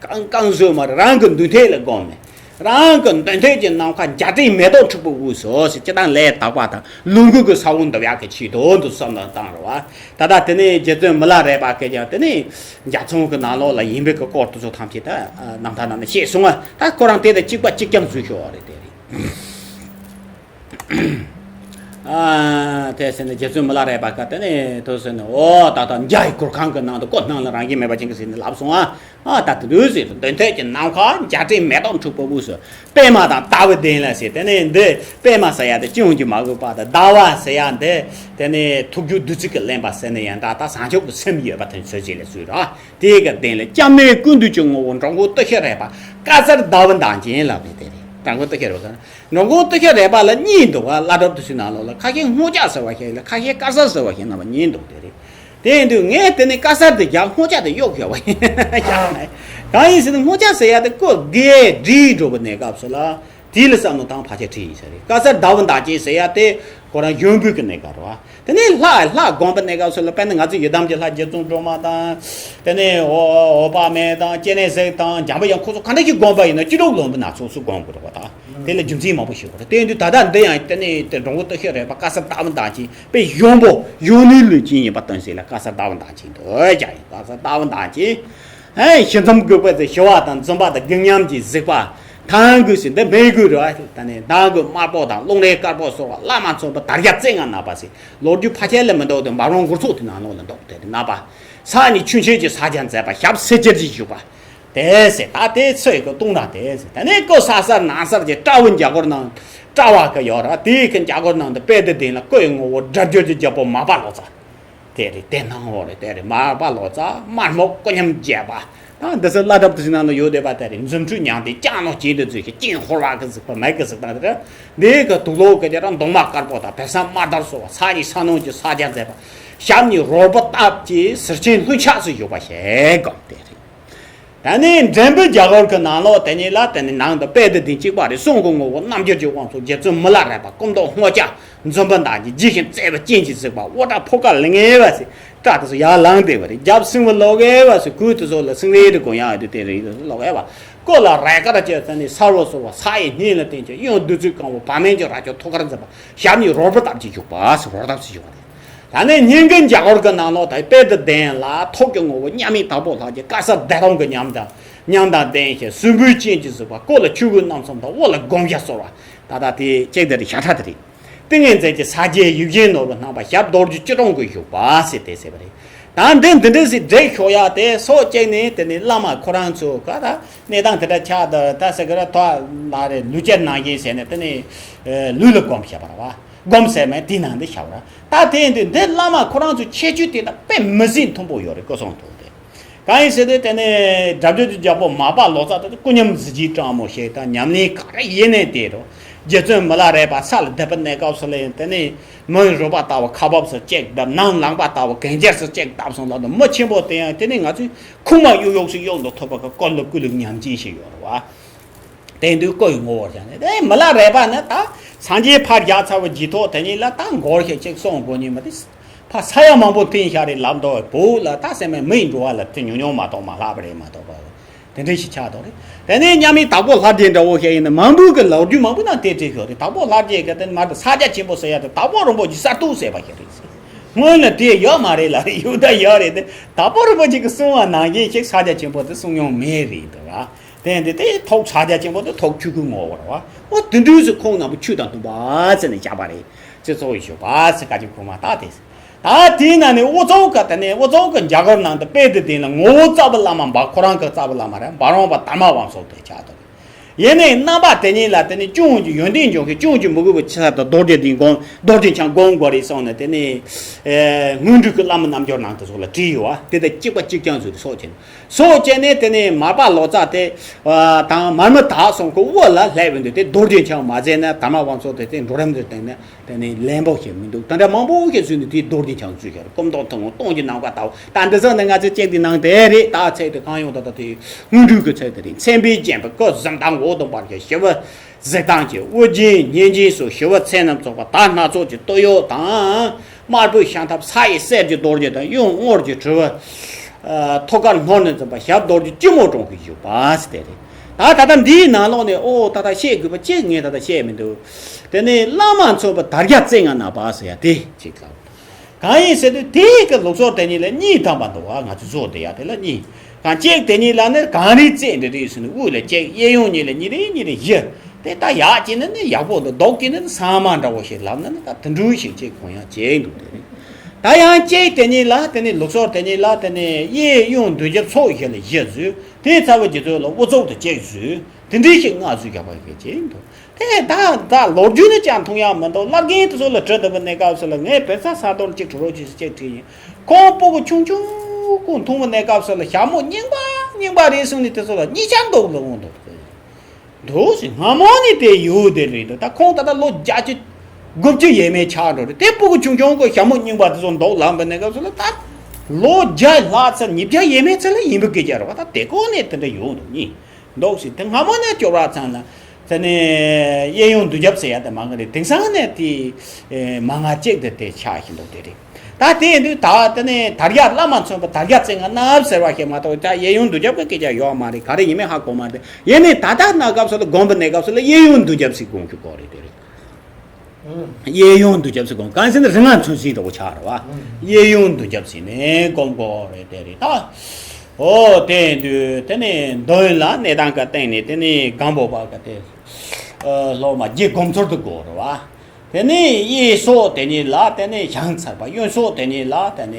གང་གང་བཟོས་མ་རེད། རང་གི་མདུན་ཐད་ལ་སྒོམ་ནས། རང་གི་མདུན་ཐད་ཀྱི་ནམ་མཁའ་འཇའ་སྤྲིན་མེ་ཏོག་འཁྲིགས་པའི་དབུས་སུ་ཟེར། སྤྱིར་བཏང་ལས་དག་པ་དང་ལུས་འགུལ་གྱི་ས་བོན་འདུ་ཡག་གི་ཆེད་དུ་འདུག་བསམ་བློ་བཏང་རེད་བ། ད་ལྟ་དེ་ནས་རྗེ་བཙུན་མི་ལ་རས་པ་སྐད་ཀྱང་དེ་ནས་འཇའ་ཚོན་གྱི་ནང་ལོགས་ལ་ཡིན་པའི་གི་སྐོར་དེ་ཚོ་ཐམས་ཅད་ད་རྣམ་ཐར་ནང་ནས་བཤད་སོང་ང་། ད་ཁོ་རང་དེ་དང་གཅིག་པ་གཅིག་རྐྱང་བཟོས་ཤོག་བ་རེད། དེ་རེད། ཨ། དེ་ཟེར་ནས་རྗེ་བཙུན་མི་ལ་རས་པ་ཀ་དེ་ནས་དེ་ཟེར་ནས། འོ། ད་ལྟ་འཇའ་ཡི་གུར་ཁང་གི་ནང་དུ་ཀོ་སྣང་ལ་རང་བཞིན་མེད་པ་ཅན་གྱི་ཟེར་ནས་ལབ་སོང་ཨ། ཨ། ད་དེ་དུས་ཟེར་དུས་མདུན་ཐད་ཀྱི་ནམ་མཁའ་འཇའ་སྤྲིན་མེ་ཏོག་འཁྲིགས་པའི་དབུས་སུ་པདྨ་དང་ཟླ་བའི་གདན་ལ་ཟེར། དེ་ནས་འདི་པདྨ་ཟེར་ཡ་དེ་སྤྱི་ཡོངས་ཀྱི་མ་གོས་པ་དང་། ཟླ་བ་ཟེར་ཡ་འདི་དེ་ནས་ཐུགས་རྒྱུད་བདུད་རྩི་གིས་བརླན་པ་ཟེར་ན་ཡང་འདྲ། ད་བྱང་ཆུབ་ཀྱི་སེམས་ཡོད་པ་དེ་ཚོའི་རྗེས་ལ་བཟོས་ར། དེའི་གི་གདན་ལ་སྐྱབས་གནས་ཀུན་འདུས་ཀྱི་ངོ་བོ་འགྲོ་མགོན་སྟོབས་ཤུགས་རས་པ་དཀར་གསལ་ཟླ་བ་མདངས་ཅན་ལབ་ནས། དེ་རེད། འགྲོ་མགོན་སྟོབས་ཤུགས་རས་པ། འགྲོ་མགོན་སྟོབས་ཤུགས་རས་པ་ལ་གཉིས་འདུག་བ། བླ་སྒྲུབ་ཏུ་ཕྱིན་ནང་ལོགས་ལ་ཁ་ཤས་སྔོ་སྐྱ་ཟེར་བ་ཞིག་ལ་ཁ་ཤས་དཀར་གསལ་ཟེར་བ་ཞིག་རྣམ་པ་གཉིས་འདུག་དེ་རེད། དེ་ཡིན་དུས་ངས་དེ་ནས་དཀར་གསལ་དེ་རྒྱབ། སྔོ་སྐྱ་དེ་གཡུག་བཞག་པ་ཡིན། གང་ཡིན་ཟེར་ན་སྔོ་སྐྱ་ཟེར་ཡ་དེ་ཀོ་དགེ་སྒྲིག་འགྲོ་བའི་གནས་སྐབས་སུ་ལ། དེ་ལ་བསམ་བློ་བཏང་ཕལ་ཆེར་ཁྲིད་ཡིན་ས་རེད། དཀར་གསལ་ཟླ་བ་མདངས་ཅན་ཟེར་ཡ་དེ་ཁོ་རང་གཞོན་པའི་གི་གནས་སྐབས་རེད་བ། དེ་ནས་ལྷ་ལྷ་སྒོམ་པའི་གནས་སྐབས་སུ་ལ། དཔེར་ན་ང་ཚོ་ཡི་དམ་གྱི་ལྷ་རྗེ་བཙུན་སྒྲོལ་མ་དང་། དེ་ནས་འོ་འོད་དཔག་མེད་དང་། སྤྱན་རས་གཟིགས་དང་། འཇམ་པའི་དབྱངས། ཁོ་ཚོ་ག་འདྲ་ཞིག་སྒོམ་པ་ཡིན་ན་སྤྱི་ལོ་ལོན་པ་ན་སོ་སོ་སྒོམ་དགོས་རེད་བ། ད་དེ་ལ་རྒྱུ་མཚན་མང་པོ་ཞིག་ཡོད་རེད། དེ་ཡིན་དུས་ད་ལྟ་འདི་ཡང་དེ་ནས་དེ་འགྲོ་མགོན་སྟོབས་ཤུགས་རས་པ་དཀར་གསལ་ཟླ་བ་མདངས་ཅན། དཔེ་གཞོན་པོ་གཞོན་ནུའི་ལུས་ཅན་ཡིན་པ་སྟོན་ཟེར་ལ་དཀར་གསལ་ཟླ་བ་མདངས་ཅན་དུ་ཀྱང་ཡིན། དཀར་གསལ་ཟླ་བ་མདངས་ཅན། ཨེ། ཞི་འཛུམ་དགུག་པ་ཟེར། ཞི་བ་དང་འཛུམ་པ་དང་དགུག་ཉམས་ཀྱི་གཟིགས་པ། ཐང་དགོས་ཟེར་འདི་སྨད་དགོས་རེད་བ། ད་ནི་ནང་གི་དམར་པོ་དང་རླུང་རས་དཀར་པོ་སོགས་པ་བླ་མ་མཚོན་པ་དར་རྒྱས་རྩེ་ལྔ་ནག་པ་ཟེར། ལོ་རྒྱུས་ཕལ་ཆེར་ལ་མི་འདུག་དེ་འབའ་རོང་མགུར་ཚོགས་དེ་ནང་ལོགས་ལ་འདུག་དེ་ནག་པ། ས་གཉིས་ཆུ་ཆེན་གྱི་ས་རྒྱ་མཛད་པ། ཞབས་སེར་ཅེར་གྱིས་བཞུགས་པ། དེ་ཟེར། ད་དེ་ཚོས་གི་གཏོང་ར་དེ་ཟེར། ད་ནི་ཀོ་ས་གསར་ནང་གསར་གྱི་སྤྲ་བོ་འཇའ་གུར་ནང་། སྤྲ་བ་གི་ཡོད་ར། དེའི་གི་འཇའ་གུར་ནང་དུ་དཔལ་དུས་གདན་ལ་སྐུ་ཡི་ངོ་བོ་སྒྲ་བསྒྱུར་གྱི་རྒྱལ་པོ་མར་པ་ལོ་ཙཱ། དེ་རེད། དེ་སྣང་བ་རེད། དེ་རེད། མར་པ་ལོ་ཙཱ། དམར་སྨུག་སྐུ་མཉམ་རྒྱས་པ། ད་འདི་ཚོ་བླ་སྒྲུབ་ཏུ་ཕྱིན་ནང་ལ་ཡོད་བསྡད་པ་དེ་རེད། རྫུ་འཕྲུལ་མྱང་འདས་ལྕང་ལོ་གཅིག་ཏུ་འཛུལ་ཞིང་། སྤྱན་ཧོར་བ་གི་གཟིགས་པ་མེ་གི་གཟིགས་སྟངས་དེ་རེད། འདི་གི་དུག་ལོག་གི་དེ་རང་མདོག་དམར་དཀར་པོ་དང་བལ་སྲང་དམར་དར་སོགས་པ། ས་གཉིས་ས་ནང་གི་ས་རྒྱ་མཛད་པ། ཞབས་གཉིས་རོལ་པ་སྟབས་ཀྱིས་ཟུར་ཆེན་ལྷུན་ཆགས་སུ་བཞུགས་པ་ཞེས་སྒོམ། དེ་རེད། ད་ནི་འདྲེན་པའི་རྒྱ་གར་གྱི་ནང་ལོགས་དེ་ཉིད་ལ་དེ་ནི་ནང་དུ་དཔལ་དུས་གདན་གཅིག་པ་རེད། གསུང་གི་ངོ་བོ་རྣམ་འགྱུར་གྱི་དབང་ཕྱུག་རྗེ་བཙུན་མི་ལ་རས་པ། སྐུ་མདོག་སྔོ་སྐྱ། འཛུམ་པ་མདངས་ཅན། རྗེས་ཤིང་བརྩེ་བའི་སྤྱན་གྱིས་གཟིགས་པ། དབུ་སྐྲ་ཕོ་ཁ་ལ་ངེས་པ་ཟེར། སྐྲ་དེ་ཚོ་ཡར་ལངས་བསྡད་པ་རེད། རྒྱབ་སེང་བུ་ལོག་གེ་བ་ཟེར། གོས་དེ་ཚོ་ལ་སེང་རེ་དེ་གོན་ཡག་དེ་དེ་རེད། ལོག་གེ་བ། སྐུ་ལ་རས་དཀར་བཅས་ཟེར་ནས་སར་བ་སོར་བ་ས་ཡི་སྙིང་ལ་བརྟེན་ཅིང་། གཡོན་བདུད་རྩིས་བཀང་བ་བ་མེན་གྱི་རྭ་ཅོ་ཐོད་དཀར་མཛད་པ། ཞབས་གཉིས་རོལ་པ་སྟབས་ཀྱིས་བཞུགས་པ་ཟེར། རོལ་སྟབས་སུ་བཞུགས་པ་རེད། ད་ནི་སྙིང་གི་འཇའ་གུར་གྱི་ནང་ལོགས་ད་དཔལ་དུས་གདན་ལ་ཐུགས་ཀྱི་ངོ་བོ་མཉམ་མེད་དྭགས་པོ་ལྷ་གི་དཀར་གསལ་བདེ་སྟོང་གི་ཉམས་དང་ཉམས་དང་ལྡན་ཞིང་། སྲིན་པོའི་སྤྱན་གྱིས་གཟིགས་པ། སྐུ་ལ་ཆོས་གོས་རྣམ་གསུམ་དང་། དབུ་ལ་དགོངས་ཞགས་གསོལ་བ། ད་ལྟ་དེ་ཅིག་དེ་རེད། ཞབས་ཁྲ་དེ་རེད། ཏིང་ངེ་འཛིན་གྱི་ས་རྒྱས་ཡིད་བཞིན་ནོར་བུ་སྣང་བ། ཞབས་རྡོ་རྗེ་སྐྱིལ་ཀྲུང་གིས་བཞུགས་པ་ཟེར་དེ་ཟེར་བ་རེད། ད་འདི་འདི་འདྲ་ཟེར་བསྒྲིགས་ཤོག་ཡ་དེ་སོགས་ཅིག་ནས་དེ་ནས་བླ་མ་ཁོ་རང་ཚོ་ག་ད་གནས་སྟངས་དེ་འདྲ་ཆགས་ད་ད་ཟེར་གི་ར། ཐོག་ལ་རེད། ལུས་སྐྱེལ་ནང་བཞིན་ཟེར་ནས་དེ་ནས་ལུས་ལ་སྒོམ་བྱས་པ་རེད་བ། སྒོམ་ཟེར་མེད་དེ་ནང་འདི་བྱ་བ་ར། ད་དེ་ཡིན་དུས་འདི་བླ་མ་ཁོ་རང་ཚོའི་ཁྱད་ཆོས་དེ་དང་དཔེ་མི་སྲིད་མཐུན་པོ་ཡོད་རེད། སྐུ་གསུང་ཐུགས་དེ་གང་ཡིན་ཟེར་དུས་དེ་ནས་སྒྲ་བསྒྱུར་གྱི་རྒྱལ་པོ་མར་པ་ལོ་ཙཱ་དེ་སྐུ་མཉམ་གཟི་བརྗིད་སྤྲང་མོ་ཞིག་དང་། ཉམས་ལེན་ག་རེ་ཡིན་ནའི་དེ་རུ་རྗེ་བཙུན་མི་ལ་རས་པ་ས་ལ་བསྡད་པའི་གནས་སྐབས་སུ་ལ་ཡང་དེ་ནས་མི་རུ་པ་ལྟ་བུ་ཁ་འབབ་སུ་གཅིག་བརྡབ། ནམ་ལངས་པ་ལྟ་བུ་གན་རྐྱལ་སུ་གཅིག་བརྡབ་སོང་ལ། མི་ཆེན་པོ་དེ་ཡང་དེ་ནས་ང་ཚོས་ཁུག་མ་གཡུག་གཡུག་སུ་གཡུག་འདུག་ཐུབ་པ་གི་སྐུ་ལ་སྐུ་ལུས་ཉམས་ཅན་ཞིག་ཡོད་རེད་བ། དེ་དུས་སྐུ་ཡི་ངོ་བོར་བཞག་ནས། དེ་མི་ལ་རས་པ་ནི་ད་སངས་རྒྱས་ཕར་བཞག་ཚར་བའི་རྗེས་ཐོག་དེ་ཉིད་ལ་ད་འགོར་ཞིག་ཅིག་གསུང་དགོས་ཉིན་མ་དེ་ཕ་ས་ཡ་མང་པོ་འཐེན་ཤ་རེད་ལབ་འདུག་བོད་ལ་ད་སེམས་མེད་མི་ཡི་འགྲོ་བ་ལ་དེ་ཉུང་ཉུང་མ་གཏོགས་མ་ལྷག་པ་རེད་མ་གཏོགས་པ། དེ་འདྲ་ཞིག་ཆགས་འདུག་རེད། དེ་ནས་མཉམ་མེད་དྭགས་པོ་ལྷ་རྒྱལ་འདྲ་བོ་ཞིག་ཡིན་ན་མང་པོའི་གི་ལོ་རྒྱུས་མང་པོ་ནང་དེ་བྲིས་ཡོད་རེད། དྭགས་པོ་ལྷ་རྒྱལ་གྱི་དེ་མར་དུ་ས་རྒྱ་ཆེན་པོ་ཟེར་ཡ་དེ་དྭགས་པོ་རིན་པོ་ཆེ་གསར་གཏོད་ཟེར་བ་ཞིག་རེད། སྔོན་ལ་དེ་ཡོད་མ་རེད་ལ། ཡོད་ད་ཡོད་རེད་དེ། དྭགས་པོ་རིན་པོ་ཆེ་གི་གསུང་བ་ནང་བཞིན་ཞིག་ས་རྒྱ་ཆེན་པོ་དེ་གསུང་མྱོང་མེད་རེད་འདུག་ར། དེ་འདི་དེ་ཐོག་ས་རྒྱ་ཆེན་པོ་དེ་ཐོག་ཆོས་སྐུའི་ངོ་བོ་རེད་བ། འོ་དེ་འདྲ་ཞིག་ཁོང་རྣམ་པ་ཆོས་དང་མཐུན་པ་ཟེར་ནས་བཞག་པ་རེད། སྤྱི་ཚོགས་ཡོད་ཞུ་བ་ཟེར་ག་ཅིག་ཁོ་མ་ད་དེ། ད་དེའི་ནང་ནས་འུ་ཚོ་ག་དེ་ནས་འུ་ཚོ་གི་རྒྱ་གར་ནང་དུ་དཔེ་དེ་དེ་ལ་ངོ་བོ་རྩ་བ་བླ་མ་འབའ་ཁོ་རང་གི་རྩ་བ་བླ་མ་རེད། འབའ་རོང་པ་དར་མ་བང་སོ་དེ་ཆགས་འདུག་ཡིན་ནའི་རྣམ་པ་དེ་ཉིད་ལ་དེ་ནས་སྐྱོན་གྱི་ཡོན་ཏན་འབྱུང་གི་སྐྱོན་གྱི་མི་དགོས་པའི་ཕྱིར་དུ་རྡོ་རྗེ་འདི་སྒོམ། རྡོ་རྗེ་འཆང་སྒོམ་དགོས་རེད་གསུངས་ནས་དེ་ནས་ཨེ་སྔོན་འགྲོའི་གི་བླ་མ་རྣལ་འབྱོར་ནང་དུ་སོགས་ལ་བྲིས་ཡོད་བ། དེ་དང་གཅིག་པ་གཅིག་རྐྱང་བཟོས་ཏེ་སོགས་བྱས་ནས། སོགས་བྱས་ནས་དེ་ནས་མར་པ་ལོ་ཙཱ་དེ་དང་མར་མི་དྭགས་གསུམ་གྱི་དབུ་ལ་སླེབས་ཡོང་དུས་དེ་རྡོ་རྗེ་འཆང་མ་མཛད་ན་དར་མ་བང་སོ་དེ་དེ་འགྲོ་རིམ་དུ་བསྟན་ནས། དེ་ནས་ལན་པོ་ཞིག་མི་འདུག་ད་འདྲ་མང་པོ་ཞིག་བཟོས་ནས་དེའི་རྡོ་རྗེ་འཆང་བཟོས་ཤར་སྐུ་མདོག་ཐུང་ངུ་སྟོང་གི་ནམ་མཁའ་ལྟ་བུ། ད་འདི་ཚོ་ནི་ང་ཚོས་ཅིག་འདི་ནང་དེ་རེད། ད་ཚད་དེ་གང་ཡོང་ད་ད་དེ་སྔོན་འགྲོའི་གི་ཚད་དེ་རེད། མཚན་དཔེས་བརྒྱན་པའི་སྐུ་གཟི་མདངས་འོད་དུ་འབར་གྱི་ཞི་བའི་གཟི་མདངས་ཀྱི་དབུ་རྒྱན་སྙན་ཅིང་སོགས་ཞི་བའི་མཚན་རྣམས་ཚོགས་པ་དར་སྣ་ཚོགས་ཀྱི་སྟོད་གཡོགས་དང་། དམར་པོའི་ཤམ་ཐབས་ས་ཡི་གསེར་གྱི་རྡོ་རྗེ་དང་གཡོན་དངུལ་གྱི་དྲིལ་བུ། ཨ་ཐོད་དཀར་ནོར་ནས་འཛིན་པ་ཞབས་རྡོ་རྗེ་སྐྱིལ་མོ་ཀྲུང་གིས་བཞུགས་པ་ཟེར་དེ་རེད། ད་ད་ལྟ་འདིའི་ནང་ལོགས་ནས་ཨོ་ད་ལྟ་བཤད་དགོས་པ་གཅིག་ངས་ད་ལྟ་བཤད་མི་འདུག་དེ་ནས་བླ་མ་མཚོན་པ་དར་རྒྱ་རྩེ་ལྔ་ན་པ་ཟེར་ཡ་དེ་གཅིག་ལ། གང་ཡིན་ཟེར་དུས་དེའི་གི་ལུགས་སྲོལ་དེ་ཉིད་ལ་གཉིས་བཏང་པ་འདུག་བ། ང་ཚོ་བཟོ་བསྡད་ཡ་དེ་ལ་གཉིས། གང་གཅིག་དེ་ཉིད་ལ་ནི་གངས་རིའི་རྩེ་འདི་རེད་ཟེར་ནས་དབུས་ལ་གཅིག་གཡས་གཡོན་གཉིས་ལ་གཉིས་རེ་གཉིས་རེ་བཞི། དེ་ད་ཡག་གཅིག་ནི་ནི་ཡག་པོ་འདུག་སྡུག་གཅིག་ནི་ནི་ས་མ་འདྲ་བོ་ཞིག་ལབ་ན་ནི་ད་དེ་འདྲ་ཞིག་གཅིག་གོ་ཡང་གཅིག་འདུག་དེ་རེད། ད་ཡང་གཅིག་དེ་ཉིད་ལ་དེ་ནི་ལུགས་སྲོལ་དེ་ཉིད་ལ་དེ་ནི་གཡས་གཡོན་མདུན་རྒྱབ་ཚོགས་བཞི་ལ་བཞི་བཟོས། དེའི་རྩ་བའི་རྗེ་བཙུན་ལ་དབུ་ཚོགས་དེ་གཅིག་བཟོས། དེ་འདྲའི་ཞིག་ལྔ་བཟོས་རྒྱག་པ་ཞིག་གཅིག་འདུག་དེ་ད་ད་ལོ་རྒྱུས་ནི་ཅང་མཐོང་ཡག་མི་འདུག་བླ་རྒན་དེ་ཚོ་ལ་དྲི་བཏང་བའི་གནས་སྐབས་སུ་ལ་ངས་བོད་ས་ས་དོར་གཅིག་བྲི་རོགས་གྱིས་ཟེར་གཅིག་བྲིས་ཡིན། ཁོང་སྤུ་གུ་ཆུང་ཆུང་ཀུན་མཐོང་བའི་གནས་སྐབས་སུ་ལ་ཞྭ་མོ་རྙིང་པ་རྙིང་པ་རེད་གསུངས་ནས་དེ་ཚོ་ལ་གཉིས་ཆར་འདུག་ལ་འོང་འདུག་འདུག་ཟེར། སྔ་མོ་ནས་དེ་ཡོད་དེ་རེད་འདུག་ད་ཁོང་ད་ལྟ་ལོ་བརྒྱད་ཅུ་དགུ་བཅུ་ཡས་མས་ཆགས་འགྲོ་རེད། དེ་སྤུ་གུ་ཆུང་ཆུང་གི་ཞྭ་མོ་རྙིང་པ་དེ་ཚོ་འདུག་ལབ་པའི་གནས་སྐབས་སུ་ལ་ད་ལོ་བརྒྱ་ལྷག་ཙམ་ཉིས་བརྒྱ་ཡས་མས་ཙམ་ལ་ཡིན་པའི་སྐད་ཆ་རེད་བ། ད་དེ་གོང་ནས་དེ་འདྲ་ཡོད་འདུག་གཉིས། འདུག་ཟེར། དེ་སྔ་མོ་ནས་སྐྱོར་བ་ཚང་ལ། དེ་ནས་གཡས་གཡོན་མདུན་རྒྱབ་ཟེར་ཡ་དེ་མ་གི་རེད། དེང་སང་ནས་དེ་མ་ང་གཅིག་དེ་དེ་ཆགས་བཞིན་འདུག་དེ་རེད། ད་དེ་ཡིན་དུས་ད་དེ་ནས་དར་རྒྱ་བླ་མ་མཚོན་པ་དར་རྒྱ་རྩེ་ལྔ་ན་ཟེར་བ་ཞིག་མ་གཏོགས་ད་གཡས་གཡོན་མདུན་རྒྱབ་ཀྱི་སྐད་ཆ་ཡོད་མ་རེད། ག་རེ་ཡིན་མིན་ཧ་གོ་མ་རེད། ཡིན་ནའི་ད་ལྟ་གནས་སྐབས་སུ་ལ་སྒོམ་པའི་གནས་སྐབས་སུ་ལ་གཡས་གཡོན་མདུན་རྒྱབ་ཟེར་དགོངས་རྒྱུ་དགོས་རེད་དེ་རེད། གཡས་གཡོན་མདུན་རྒྱབ་ཟེར་དགོངས། གང་ཟེར་ན་རིགས་ལྔ་མཚོན་བྱེད་འདྲ་བོ་ཆགས་རེད་བ། གཡས་གཡོན་མདུན་རྒྱབ་ཟེར་ནས་སྒོམ་དགོས་རེད་དེ་རེད་ད། ཨོ་དེ་ཡིན་དུས་དེ་ནས་མདུན་ལ་གནས་སྟངས་ཀྱི་སྟེང་ནས་དེ་ནས་སྒམ་པོ་པ་ག་དེ་སློབ་མ་རྗེ་སྒོམ་ཚུལ་དུ་དགོས་རེད་བ། དེ་ནས་གཡས་སོགས་དེ་ཉིད་ལ་དེ་ནས་བྱང་ཚར་པ། གཡོན་སོགས་དེ་ཉིད་ལ་དེ་ནས་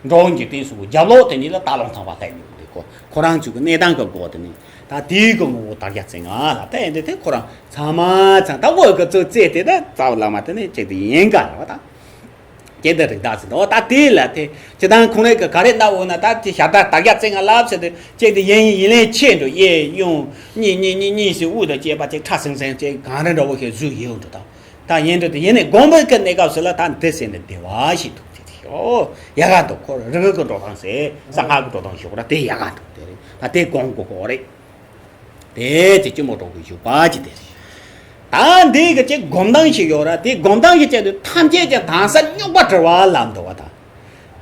འགྲོ་བ་འཇིག་རྟེན་གསུམ་གྱི་རྒྱབ་ལོགས་དེ་ཉིད་ལ་སྟག་ལུང་ཐང་པ་སླེབས་ཡོང་གི་ཁོ་ཁོ་རང་ཚོའི་གི་གནས་སྟངས་ཀྱི་སྒོ་དེ་ནས་ད་དེའི་གི་ངོ་བོ་དར་རྒྱ་རྩེ་ལྔ་ལ་ད་ཡིན་དེ་དེ་ཁོ་རང་ཚང་མ་ཚང་ད་འོག་གི་གཙོ་རྩེ་དེ་ད་རྩ་བ་བླ་མ་དེ་ནས་ཅིག་དེ་ཡིན་ག་ལ་བ་ད། ཀྱེ་འདི་རིགས་བདག་ཟེར་འདུག་ད་དེ་ལ་དེ་སྤྱི་བཏང་ཁོང་རང་གི་ག་རེ་གནང་འོང་ན་ད་དེ་ཞབས་བཏགས་དར་རྒྱ་རྩེ་ལྔ་ལབ་ཟེར་དུས་ཅིག་དེ་ཡིན་ཡིན་ལན་ཆེ་འགྲོ། གཡས་གཡོན་གཉིས་གཉིས་གཉིས་གཉིས་ཟེར་དབུས་དང་བཅས་པ་ཅིག་ཁྲ་སིང་སིང་ཅིག་གང་རེ་འདྲ་བོ་ཞིག་བཟོས་ཡོད་འགྲོ། ད་ད་ཡིན་འགྲོ་དེ་ཡིན་ནའི་སྒོམ་པའི་གི་གནས་སྐབས་སུ་ལ་ད་འདི་ཟེར་ནས་བདེ་བ་ཞིག་འདུག་དེ་དེ་ཨོ་ཡག་ག་འདུག་ཁོ་རིག་གི་འགྲོ་སྟངས་ཟེར་གསང་སྔགས་ཀྱི་འགྲོ་སྟངས་ཞུ་ག་ར་དེ་ཡག་ག་འདུག་དེ་རེད། ད་དེ་སྒོམ་དགོས་དགོས་རེད། དེ་ཅིག་སྐྱིལ་མོ་ཀྲུང་གིས་བཞུགས་པ་ཅིག་དེ་རེད། ད་འདི་གི་ཅིག་སྒོམ་སྟངས་ཤིག་ཡོད་ར། དེ་སྒོམ་སྟངས་ཤིག་བྱས་དུས་ཐམས་ཅད་ཀྱང་དྭངས་གསལ་རྙོག་པ་བྲལ་བ་ལབ་འདུག་བ་ད།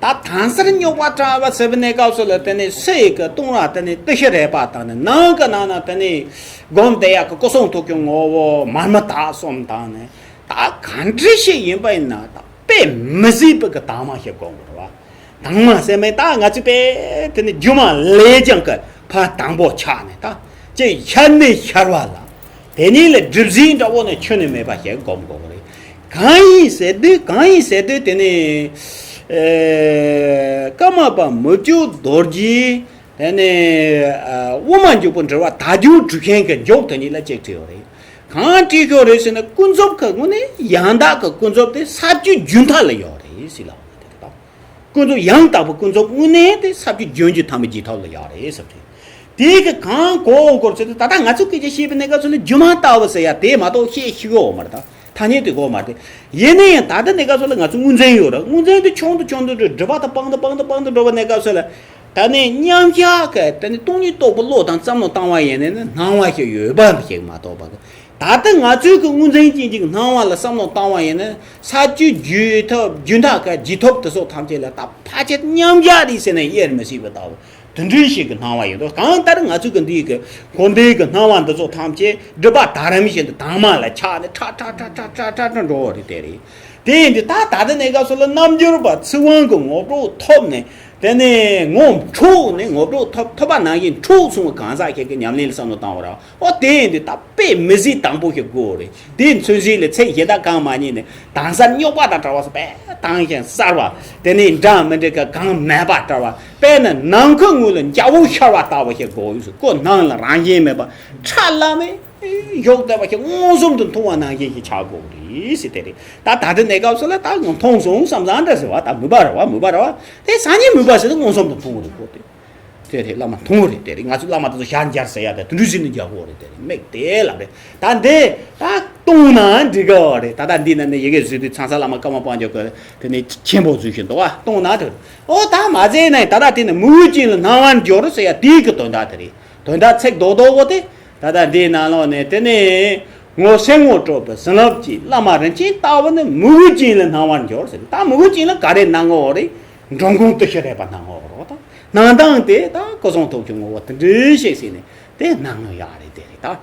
ད་དྭངས་གསལ་རྙོག་པ་བྲལ་བ་ཟེར་བའི་གནས་སྐབས་སུ་ལ་དེ་ནི་སེམས་ཀྱི་ལྟུང་བ་དེ་ནི་ཏི་ཤ་རེག་པ་དང་ནི་ནང་གི་ནང་ན་དེ་ནི་སྒོམ་བསྡད་ཡག་གི་སྐུ་གསུང་ཐུགས་ཀྱི་ངོ་བོ་མར་མི་དྭགས་གསུམ་དང་ནི་ད་ག་འདྲ་ཞིག་ཡིན་པ་ཡིན་ན་ད། དཔེ་མི་སྲིད་པའི་གི་དྭངས་མ་ཞིག་སྒོམ་དགོས་རེད་བ། དྭངས་མ་ཟེར་མེད་ད་ང་ཚོས་དཔེ་དེ་ནི་སྒྱུ་མ་ལེགས་བྱང་གི་ཕ་དང་པོ་ཆགས་ནས་ད་ཅི་ཤར་ནས་ཤར་བ་ལ་དེ་ཉིད་ལ་གྲུབ་ཟིན་འདྲ་བོ་ནས་ཆུད་ནས་མེད་པ་ཞིག་སྒོམ་དགོས་རེད། གང་ཡིན་ཟེར་དུས་གང་ཡིན་ཟེར་དུས་དེ་ནི་ཨེ་ཀརྨ་པ་མི་བསྐྱོད་རྡོ་རྗེ་དེ་ནི་ཨ་དབུ་མ་འཇུག་པའི་འགྲེལ་པ་དལ་འབྱོར་གྲུབ་ཆེན་གྱི་མཇུག་དེ་ཉིད་ལ་ཅིག་བྲིས་ཡོད་རེད། གང་བྲིས་ཡོད་རེད་ཟེར་ན་ཀུན་རྫོབ་ཀྱི་དངོས་གནས་ཡང་དག་གི་ཀུན་རྫོབ་དེ་ས་བཅུའི་རྒྱུན་མཐའ་ལ་ཡོད་རེད་ཟེར་ལབ་པ་དེ་རེད་དང་། ཀུན་རྫོབ་ཡང་དག་པའི་ཀུན་རྫོབ་དངོས་གནས་དེ་ས་བཅུའི་རྒྱུན་གྱི་ཐ་མའི་རྒྱུན་མཐའ་ལ་ཡོད་རེད་ཟེར་བ་རེད། དེ་གི་གང་གོ་དགོས་ཟེར་དུས་ད་ལྟ་ང་ཚོ་སྐད་ཆ་བཤད་པའི་གནས་སྐབས་སུ་ལ་སྒྱུ་མ་ལྟ་བུ་ཟེར་ཡ་དེ་མ་གཏོགས་བཤད་ཤེས་ཀྱི་ཡོད་མ་རེད་ད། ཐ་སྙད་དེ་གོ་མ་དེ། ཡིན་ན་ཡང་ད་ལྟ་གནས་སྐབས་སུ་ལ་ང་ཚོ་དངོས་འཛིན་ཡོད་རེད། དངོས་འཛིན་དེ་ཆུང་དུ་ཆུང་དུ་འགྲོ། སྒྲིབ་པ་དང་སྤང་དུ་སྤང་དུ་སྤང་དུ་འགྲོ་བའི་གནས་སྐབས་སུ་ལ། ད་ནི་མཉམ་གཞག་གི་ད་ནི་སྟོང་ཉིད་རྟོགས་པའི་བློ་དང་བསམ་བློ་བཏང་བ་ཡིན་ན་ནི་སྣང་བ་ཞིག་ཡོད་པ་ཞིག་མ་གཏོགས་པ་གི། ད་ལྟ་ང་ཚོའི་གི་དངོས་འཛིན་ཅན་གཅིག་སྣང་བ་ལ་བསམ་བློ་བཏང་བ་ཡིན་ན་ས་བཅུའི་རྒྱུན་ཐབས་རྒྱུན་མཐའ་གི་རྒྱུན་ཐབས་དེ་སོགས་ཐམས་ཅད་ལ་ད་ཕལ་ཆེར་མཉམ་གཞག་རེད་ཟེར་ན་དབྱེར་མི་སྲིད་པ་ལྟ་བུ། དེ་འདྲའི་ཞིག་གི་སྣང་བ་ཡིན་འདུག་གང་ལྟར་ང་ཚོའི་གི་འདིའི་གི་འཁོར་འདས་ཀྱི་སྣང་བ་འདི་ཚོ་ཐམས་ཅད་སྒྲིབ་པ་དག་རིམ་བཞིན་དུ་དྭངས་མ་ལ་ཆགས་ནས་ཁྲ་ཁྲ་ཁྲ་ཁྲ་ཁྲ་ཁྲ་འགྲོ་བ་རེད། དེ་རེད། དེ་ཡིན་དུས་ད་ད་ལྟ་གནས་སྐབས་སུ་ལ་རྣལ་འབྱོར་པ་ཚིག་དབང་གི་ངོ་སྤྲོད་ཐོབ་ནས། དེ་ནས་ངོ་འཕྲོད་ནས་ངོ་སྤྲོད་ཐོབ་ཐོབ་པ་ནང་བཞིན་འཕྲོད་སོང་བའི་གང་ཟག་ཁྱེད་ཀྱི་ཉམས་ལེན་ལ་བསམ་བློ་བཏང་བ་རེད། ཨོ་དེ་ཡིན་དུས་ད་དཔེ་མི་སྲིད་དང་པོ་ཞིག་དགོས་རེད། དེའི་མཚོན་བྱེད་ལ་ཚེ་གཞན་དག་གང་མ་རྙེད་ནས་དྭངས་གསལ་རྙོག་པ་དང་བྲལ་བ་སོགས་དཔེ་དྭངས་ཤིང་གསལ་བ། དེ་ནས་འདྲ་མི་འདྲ་གི་གང་མེད་པ་བྲལ་བ། དཔེར་ན་ནམ་མཁའི་ངོས་ལ་རྒྱལ་པོ་ཤར་བ་ལྟ་བུ་ཞིག་དགོས་ཡོད་ཟེར། ཁོ་ནང་ལ་རང་བཞིན་མེད་པ་ཁྲ་ལམ་མེ་ཡོག་བསྡད་པ་ཞིག་མངོན་སུམ་དུ་མཐོང་བ་ནང་བཞིན་ཞིག་ཆགས་དགོས་རེད་ཟེར། དེ་རེད། ད་ད་ལྟ་གནས་སྐབས་སུ་ལ་ད་མཐོང་སོང་བསམ་བསམ་འདྲ་ཟེར་བ། ད་མོས་པ་རེད་བ། མོས་པ་རེད་བ། དེ་སང་ཉིན་མོས་པ་ཟེར་ན་མངོན་སུམ་དུ་མཐོང་གི་རེད་ཁོ། དེ་དེ་རེད། བླ་མ་མཐོང་རེད། དེ་རེད། ང་ཚོ་བླ་མ་དེ་ཚོ་ཞལ་མཇལ་ཟེར་ཡ་དེ་དུད་འགྲོ་ཟིན་ནས་མཇལ་དགོས་རེད། དེ་རེད། མིག་དེ་ལབ་རེད། ད་འདི་ད་གཏོང་ན་འགྲིག་གི་རེད། ད་ལྟ་འདི་ན་ནི་ཡི་གེ་བཟོས་དུས་ཚང་ས་བླ་མ་ཀརྨ་དཔལ་འབྱོར་གི་དེ་ནས་ཆེན་པོ་བཟོས་བཞིན་འདུག་བ། གཏོང་ན་འགྲིག་ཨོ་ད་མ་ཟེར་ན་ད་ལྟ་དེ་ནི་མོས་གུས་ཅན་ལ་སྣང་བར་འགྱུར་ཟེར་ཡ་དེའི་གི་དོན་དག་དེ་རེད། དོན་དག་ཚིག་རྡོག་རྡོག་པོ་དེ། ད་ལྟ་འདིའི་ནང་ལོགས་ནས་དེ་ནས་ངོ་སེམས་ངོ་སྤྲོད་པའི་བྱིན་རླབས་ཀྱིས་བླ་མ་རིན་ཆེན་ལྟ་བུ་ནི་མོས་གུས་ཅན་ལ་སྣང་བར་འགྱུར་ཟེར། ད་མོས་གུས་ཅན་ལ་ག་རེ་སྣང་ངོ་རེད། འགྲོ་མགོན་དུ་ཞིག་རེད་པ་སྣང་ངོ་རོགས་དང་། སྣང་སྟངས་དེ་ད་སྐུ་གསུང་ཐུགས་ཀྱི་ངོ་བོ་དེ་འདྲའི་ཞིག་ཟེར་ནས་དེ་སྣང་ངོ་ཡག་རེད། དེ་རེད་ད།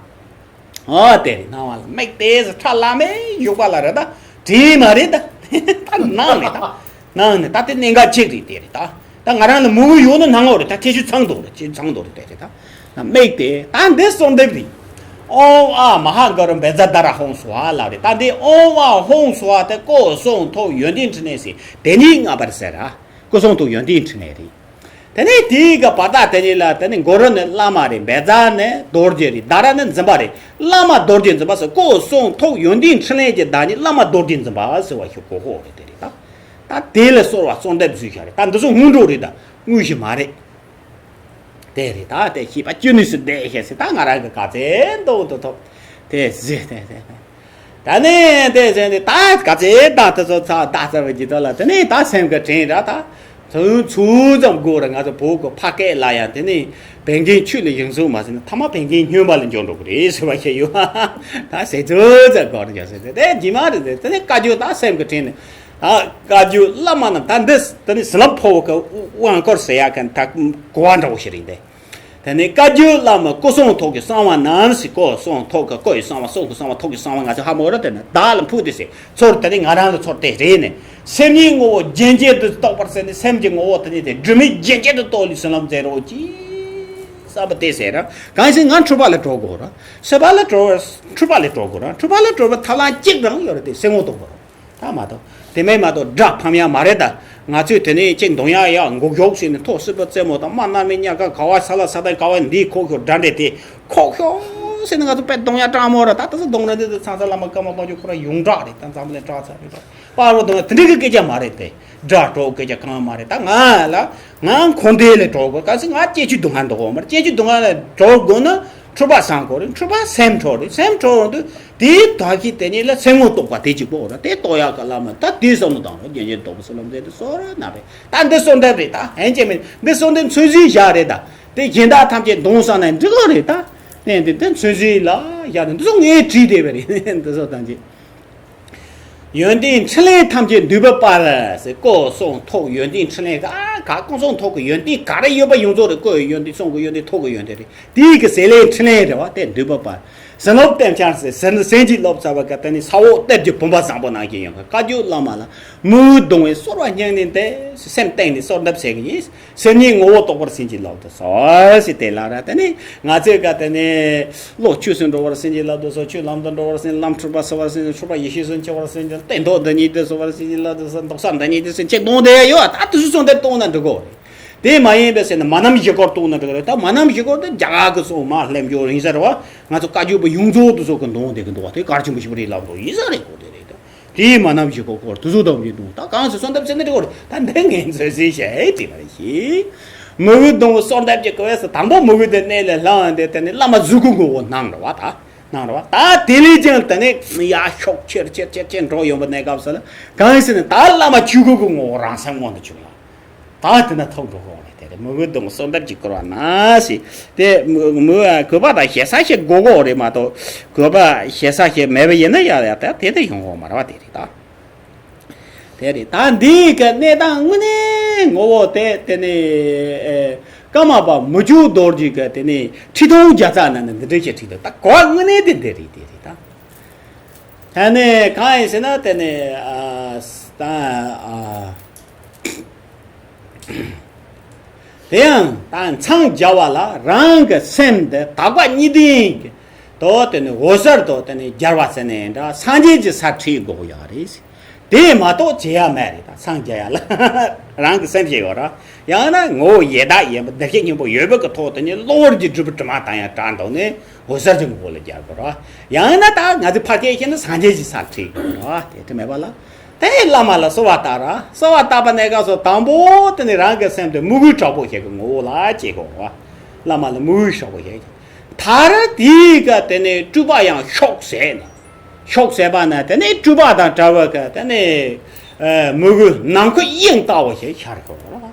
ཨོ་དེ་རེད། སྣང་བ་ལ་མིག་དེ་ཟེར་ཁྲ་ལམ་མེ་ཡོག་པ་ལ་རེད་ད། དྲིས་མ་རེད་ད། ད་སྣང་རེད་ད། སྣང་ནས་ད་དེ་གནད་འགག་གཅིག་རེད། དེ་རེད་ད། ད་ང་རང་ལ་མོས་གུས་ཡོད་ན་སྣང་ངོ་རེད། ད་ཁྱད་ཆོས་ཚང་འདུག་རེད། ཁྱད་ཆོས་ཚང་འདུག་རེད། དེ་རེད་ད། མིག་དེ་ད་འདི་གསོལ་འདེབས་རེད། ཨོཾ་ཨཱཿ་མ་ཧཱ་གུ་རུ་བཛྲ་དྷ་ར་ཧཱུྃ་སྭཱ་ཧཱ་ལབ་རེད། ད་འདི་ཨོཾ་ཨཱཿཧཱུྃ་སྭཱ་ཧཱ་དེ་སྐུ་གསུང་ཐུགས་ཡོན་ཏན་ཕྲིན་ལས་ཟེར། དེ་ཉིད་མངའ་བར་ཟེར་ར། སྐུ་གསུང་ཐུགས་ཡོན་ཏན་ཕྲིན་ལས་རེད། དེ་ནས་དེའི་གི་བར་ཐག་དེ་ཉིད་ལ་དེ་ནས་གུ་རུ་ནི་བླ་མ་རེད། བཛྲ་ནི་རྡོ་རྗེ་རེད། དྷ་ར་ནི་འཛིན་པ་རེད། བླ་མ་རྡོ་རྗེ་འཛིན་པ་ཟེར། སྐུ་གསུང་ཐུགས་ཡོན་ཏན་ཕྲིན་ལས་ཀྱི་བདག་ཉིད་བླ་མ་རྡོ་རྗེ་འཛིན་པ་ཟེར་བ་ཞིག་གོ་གོ་རེད། དེ་རེད་ད། ད་དེ་ལ་གསོལ་བ་གསོལ་འདེབས་ཞུས་བཞག་རེད། ད་འདི་ཚོ་སྔོན་འགྲོ་རེད་ད། དངོས་གཞི་མ་རེད། དེ་རེད་ད། དེ་ཤེས་པ་ཅི་ནུས་སུ་བདེ་ཤེས་སི་ད་ང་རང་གི་ག་ཚད་འདོད་དུ་ཐོབ། དེ་ཟེར་དེ་དེ་དེ། ད་ནི་དེ་ཟེར་ནི་ད་ག་ཚད་ད་དེ་ཚོ་ཚ་ད་ཚ་བ་ཇི་ལྟར་ལ་དེ་ནི་ད་སེམས་ཀྱི་དྲན་ར་ད། ཚུལ་ཚུལ་ཙམ་དགོས་ར། ང་ཚོ་བོད་ཀྱི་ཕ་སྐད་ལ་ཡང་དེ་ནི་བན་རྒན་ཆོས་ལ་ཡོངས་སུ་མ་ཟིན་ན་ཐ་མ་བན་རྒན་སྨྱོན་པ་ལ་འཇོག་འགྲོ་གི་རེད་ཟེར་བ་ཞིག་ཡོད། ད་ཟེར་ཚུལ་ཙམ་དགོས་ར་ཇོ་ཟེར་དེ་དེ་རྗེས་མ་རེད་ཟེར། དེ་ནི་བཀའ་བརྒྱུད་ད་སེམས་ཀྱི་དྲན་ནི། ད་བཀའ་བརྒྱུད་བླ་མ་རྣམས་ད་འདི་དེ་ནི་ཟིལ་ལམ་ཕོ་བོ་གི་དབང་བསྐུར་ཟེར་ཡ་གན་ད་གོ་བ་འདྲ་བོ་ཞིག་རེད་དེ། དེ་ནས་བཀའ་བརྒྱུད་བླ་མ་སྐུ་གསུང་ཐུགས་ཀྱི་གསང་བ་རྣམས་ཟེར། སྐུ་གསུང་ཐུགས་ཀྱི་སྐུ་ཡི་གསང་བ། གསུང་གི་གསང་བ། ཐུགས་ཀྱི་གསང་བ། ང་ཚོ་ཧ་མོ་ར་དེ་ནི་བདག་ལ་ཕུལ་ཏེ་ཟེར། ཚུར་དེ་ནི་ང་རང་ལ་ཚུར་དེ་རེད་ནས། སེམས་ཉིད་ངོ་བོ་རྒྱན་ཅན་དུ་རྟོགས་པར་ཟེར་ནས། སེམས་ཀྱི་ངོ་བོ་དེ་ནི་དེ་སྒྲིབ་མེད་རྒྱན་ཅན་དུ་རྟོགས་ལུས་ཟིན་ལམ་མཛད་རོགས་གྱིས་བསམ་པ་དེ་ཟེར་ར། གང་ཞིག་ང་འཁྲུལ་པ་ལས་གྲོལ་དགོས་ར། སྲིད་པ་ལས་གྲོལ་བར། འཁྲུལ་པ་ལས་གྲོལ་དགོས་ར། འཁྲུལ་པ་ལས་གྲོལ་བར་ཐབས་ལམ་གཅིག་རང་ཡོད་ར། དེ་སེམས་ངོ་རྟོགས་པ་ར། ད་མ་གཏོགས་དེ་མིན་མ་གཏོགས་དགྲ་ཕམ་ཡ་མ་རེད་ད། ང་ཚོས་དེ་ནས་ཅིག་འདོང་ཡ་ཡ་འགུག་ཞོག་ཟེར་ནས་ཐོག་སྲིད་པ་རྩེ་མོ་དང་དམར་ནག་མི་གཉའ་ཁ་ག་བ་ས་ལ་ས་དང་ག་བ་འདིའི་ཁོག་ཤོར་དགྲ་འདྲེ་དེ་ཁོག་ཤོར་ཟེར་ནས་ང་ཚོ་དཔེ་འདོང་ཡ་སྤྲང་མོ་ར། ད་ད་ཚོ་འདོང་ར་འདི་ཚོ་ཚང་ས་བླ་མ་ཀརྨ་དཔལ་འབྱོར་ཁོ་ར་ཡོངས་གྲགས་རེད། ད་འཛམ་བུ་གླིང་གྲགས་ཚར་རེད། ད་པར་བ་འདོང་ཡ་དེ་འདྲའི་གི་སྐད་ཆ་མ་རེད་དེ། དགྲ་གྲོགས་སྐད་ཆ་གང་མ་རེད། ད་ང་ལ་ང་འཁོར་འདས་ལས་གྲོལ་དགོས། གལ་སྲིད་ང་སྐྱེ་འཆི་སྡུག་བསྔལ་འདུག་གོ་མ་རེད། སྐྱེ་འཆི་སྡུག་བསྔལ་ལས་གྲོལ་དགོས་ན། འཁྲུལ་པ་སངས་དགོས་རེད། འཁྲུལ་པ་སེམས་འཕྲོག་རེད། སེམས་འཕྲོག་འོང་དུས་དེའི་དག་གིས་དེ་ཉིད་ལ་སེམས་ངོ་རྟོགས་པ་དེ་གཅིག་པོ་རེད། དེ་རྟོགས་ཡག་ག་ལ་མ་ད་དེའི་བསམ་བློ་བཏང་རོགས། རྒྱན་ཅན་རྟོགས་པའི་བསམ་བློ་མཛད་དེ་གསོལ་ར་ན་རེད། ད་འདི་གསོལ་འདེབས་རེད། ད་ཧན་ཅེ་མིན་འདི་གསོལ་འདེབས་མཚོན་བྱེད་བཞག་རེད། ད་དེ་གཞན་དག་ཐམས་ཅད་འདོང་ས་ན་འགྲིག་གི་རེད། ད་ནས་འདི་དེ་མཚོན་བྱེད་ལ་བཞག་ནས་འདི་ཚོ་ངས་བྲིས་བསྡད་པ་རེད། འདི་ཚོ་ཐམས་ཅད། ཡོན་ཏན་ཕྲིན་ལས་ཐམས་ཅད་འདུས་པའི་དཔལ་ཟེར། སྐུ་གསུང་ཐུགས་ཡོན་ཏན་ཕྲིན་ལས་ག་ག་སྐུ་གསུང་ཐུགས་ཀྱི་ཡོན་ཏན་ག་རེ་ཡོད་པ་ཡོངས་རྫོགས་རེད། སྐུ་ཡི་ཡོན་ཏན་གསུང་གི་ཡོན་ཏན་ཐུགས་ཀྱི་ཡོན་ཏན་རེད། དེའི་གི་ཟེར་ལེའི་ཕྲིན་ལས་རེད་བ། དེ་འདུས་པའི་དཔལ། བྱིན་རླབས་གཏེར་ཆེན་ཟེར། ཟེར་ནས་ཟན་གྱིས་བླངས་ཚར་བ་ག་དེ་ནི་ས་འོག་གཏེར་གྱི་བུམ་པ་བཟང་པོ་ནང་བཞིན་ཡོང་གི། བཀའ་བརྒྱུད་བླ་མ་ལ་མོས་གུས་གདུང་བས་གསོལ་བ་སྙིང་ནས་འདེབས། སེམས་གཏིང་ནས་གསོལ་འདེབས་ཟེར་གི་ཡིན། སེམས་ཉིད་ངོ་བོ་རྟོགས་པར་བྱིན་གྱིས་བརླབ་ཏུ་གསོལ་ཟེར་དེ་ལ་ར། དེ་ནི་ང་ཚོས་ག་དེ་ནི་བློ་ཆོས་སུ་འགྲོ་བར་བྱིན་གྱིས་བརླབ་ཏུ་གསོལ། ཆོས་ལམ་དུ་འགྲོ་བར་བྱིན། ལམ་འཁྲུལ་པ་སེལ་བར་བྱིན། འཁྲུལ་པ་ཡེ་ཤེས་སུ་འཆར་བར་བྱིན། སྟན་ཐོག་འདི་ཉིད་དུ་གསོལ་བར་བྱིན་གྱིས་བརླབ་ཏུ་གསོལ། འདུག་ས་འདི་ཉིད་དུ་གསོལ། ཅེས་གཏོང་དེ་ཡོད། ད་དུ་སུ་སོང་དེ་གཏོང་ན་འགྲིག་གོ་རེད། དེ་མ་ཡིན་པའི་ཟེར་ན་མ་ནམ་བཞི་སྐོར་གཏོང་ན་འགྲིག་རེད། ད་མ་ནམ་བཞི་སྐོར་དེ་རྒྱ་གར་གི་སོང་མ་ལྷེམ་འཇོག་ཡིན་ས་རེད་བ། ང་ཚོ་བཀའ་བརྒྱུད་པ་ཡོངས་རྫོགས་དུ་སོགས་ཀྱི་འདོང་དེ་གི་འདུག་བ། དེ་གར་ཆེན་པོ་ཞིག་རེད་ལབ་འདུག་ཡིན་ས་རེད་གོ། དེ་རེད་ད། དེའི་མ་ནམ་བཞི་སྐོར་སྐོར་དུ་སོ་དམ་གྱི་འདུག་ད་གང་ཟེར་གསོལ་འདེབས་ཟེར་ནི་འགྲིག་གོ་རེད། ད་འདི་ངས་མཛོད་ཟིན་བྱས་དེ་མ་རེད་ཤི། མོས་གུས་གདུང་བས་གསོལ་འདེབས་ཀྱི་སྐུ་བས་སུ་དང་པོ་མོས་གུས་དེ་གནས་ལས་ལངས་ཏེ་དེ་ནི་བླ་མ་གཟུགས་སྐུ་ངོ་བོ་སྣང་རེད་བ། ད་སྣང་རེད་བ། ད་དེ་ལས་ཀྱང་དེ་ནི་ཡ་ཤོག་ཆེར་ཆེར་ཆེར་ཆེར་འགྲོ་ཡོང་བ་གནས་སྐབས་སུ་ལ་གང་ཟེར་ནི་ད་བླ་མ་ཆོས་སྐུ་གི་ངོ་བོ་རང་སེམས་མངོན་དུ་བྱུང་ལ། ད་དེ་ན་ཐོབ་འགྲོ་གོ་རེད། དེ་རེད། མོས་གུས་གདུང་བས་གསོལ་འདེབས་ཀྱི་སྐུ་བ་ན་ཞེས་དེ་མོས་གུས་པ་དང་ཞེ་ས་ཞེ་དགོས་གོ་རེད་མ་གཏོགས་གུས་པ་ཞེ་ས་ཞེ་མེད་པ་ཡིན་ན་ཡ་ཡ་ད་དེ་དེ་ཡོང་གོ་མ་རེད་བ། དེ་རེད་ད། དེ་རེད། ད་འདིའི་གི་གནས་སྟངས་དངོས་གནས་ངོ་བོ་དེ་དེ་ནི་ ཀརྨ་པ་མི་བསྐྱོད་རྡོ་རྗེ་གི་དེ་ནས་ཁྲི་སྟོང་བརྒྱ་རྩ་ན་ནི་འདི་འདྲ་ཞིག་བྲིས་འདུག་ད་གོ་བ་དངོས་གནས་དེ་འདི་རེད། དེ་རེད་ད། ད་ནི་གང་ཡིན་ཟེར་ན་དེ་ནི་ཨ་ད་ཨ་དེ་ཡང་ད་འཚང་རྒྱ་བ་ལ་རང་གི་སེམས་འདི་དག་པ་གཉིས་ལྡན་གྱི་དོ་དེ་ནི་འོད་གསལ་དོ་དེ་ནི་རྒྱལ་བ་ཟེར་ནས་འདྲ་སངས་རྒྱས་ཀྱི་ས་ཁྲིད་དགོས་ཡོད་རེད། དེ་མ་གཏོགས་བྱེད་ཡ་མེད་རེད། ད་སངས་རྒྱས་ཡ་ལ་རང་གི་སེམས་ཤེས་ཡོད་ར། ཡང་ན་ངོ་བོ་ཡེ་དག་ཡིན་པ་བདེ་གཤེགས་སྙིང་པོ་ཡོད་པའི་གི་ཐོག་དེ་ནི་གློ་བུར་གྱི་སྒྲུབ་པ་དྲི་མ་དང་ཡང་བྲལ་འདུག་ནས་འོད་གསལ་གྱི་ངོ་བོ་ལ་སྦྱར་དགོས་ར། ཡང་ན་ད་ང་ཚོས་ཕལ་སྐད་བཤད་ན་སངས་རྒྱས་ཀྱི་སར་ཁྲིད་དགོས་ར། དེ་འདྲ་མེད་པ་ལ། དེ་བླ་མ་ལ་གསོལ་བ་བཏབ་ར། གསོལ་བ་བཏབ་པ་ནས་སྐབས་སུ་དང་པོ་དེ་ནི་རང་གི་སེམས་དེ་མོས་གུས་དྲག་པོ་ཞིག་གི་ངོ་བོ་ལ་བྱེད་དགོས་ར། བླ་མ་ལ་མོས་གུས་དྲག་པོ་ཞིག་ད་ར་དེའི་སྐབས་དེ་ནས་སྤྲུལ་པ་ཡང་ཤོག་ཟེར་ན། ཤོག་ཟེར་བ་ན་དེ་ནས་སྤྲུལ་པ་དང་བྲལ་བ་གི་དེ་ནས་མོས་གུས་ནམ་མཁའ་དབྱིངས་ལྟ་བུ་ཞིག་ཤར་དགོས་ར།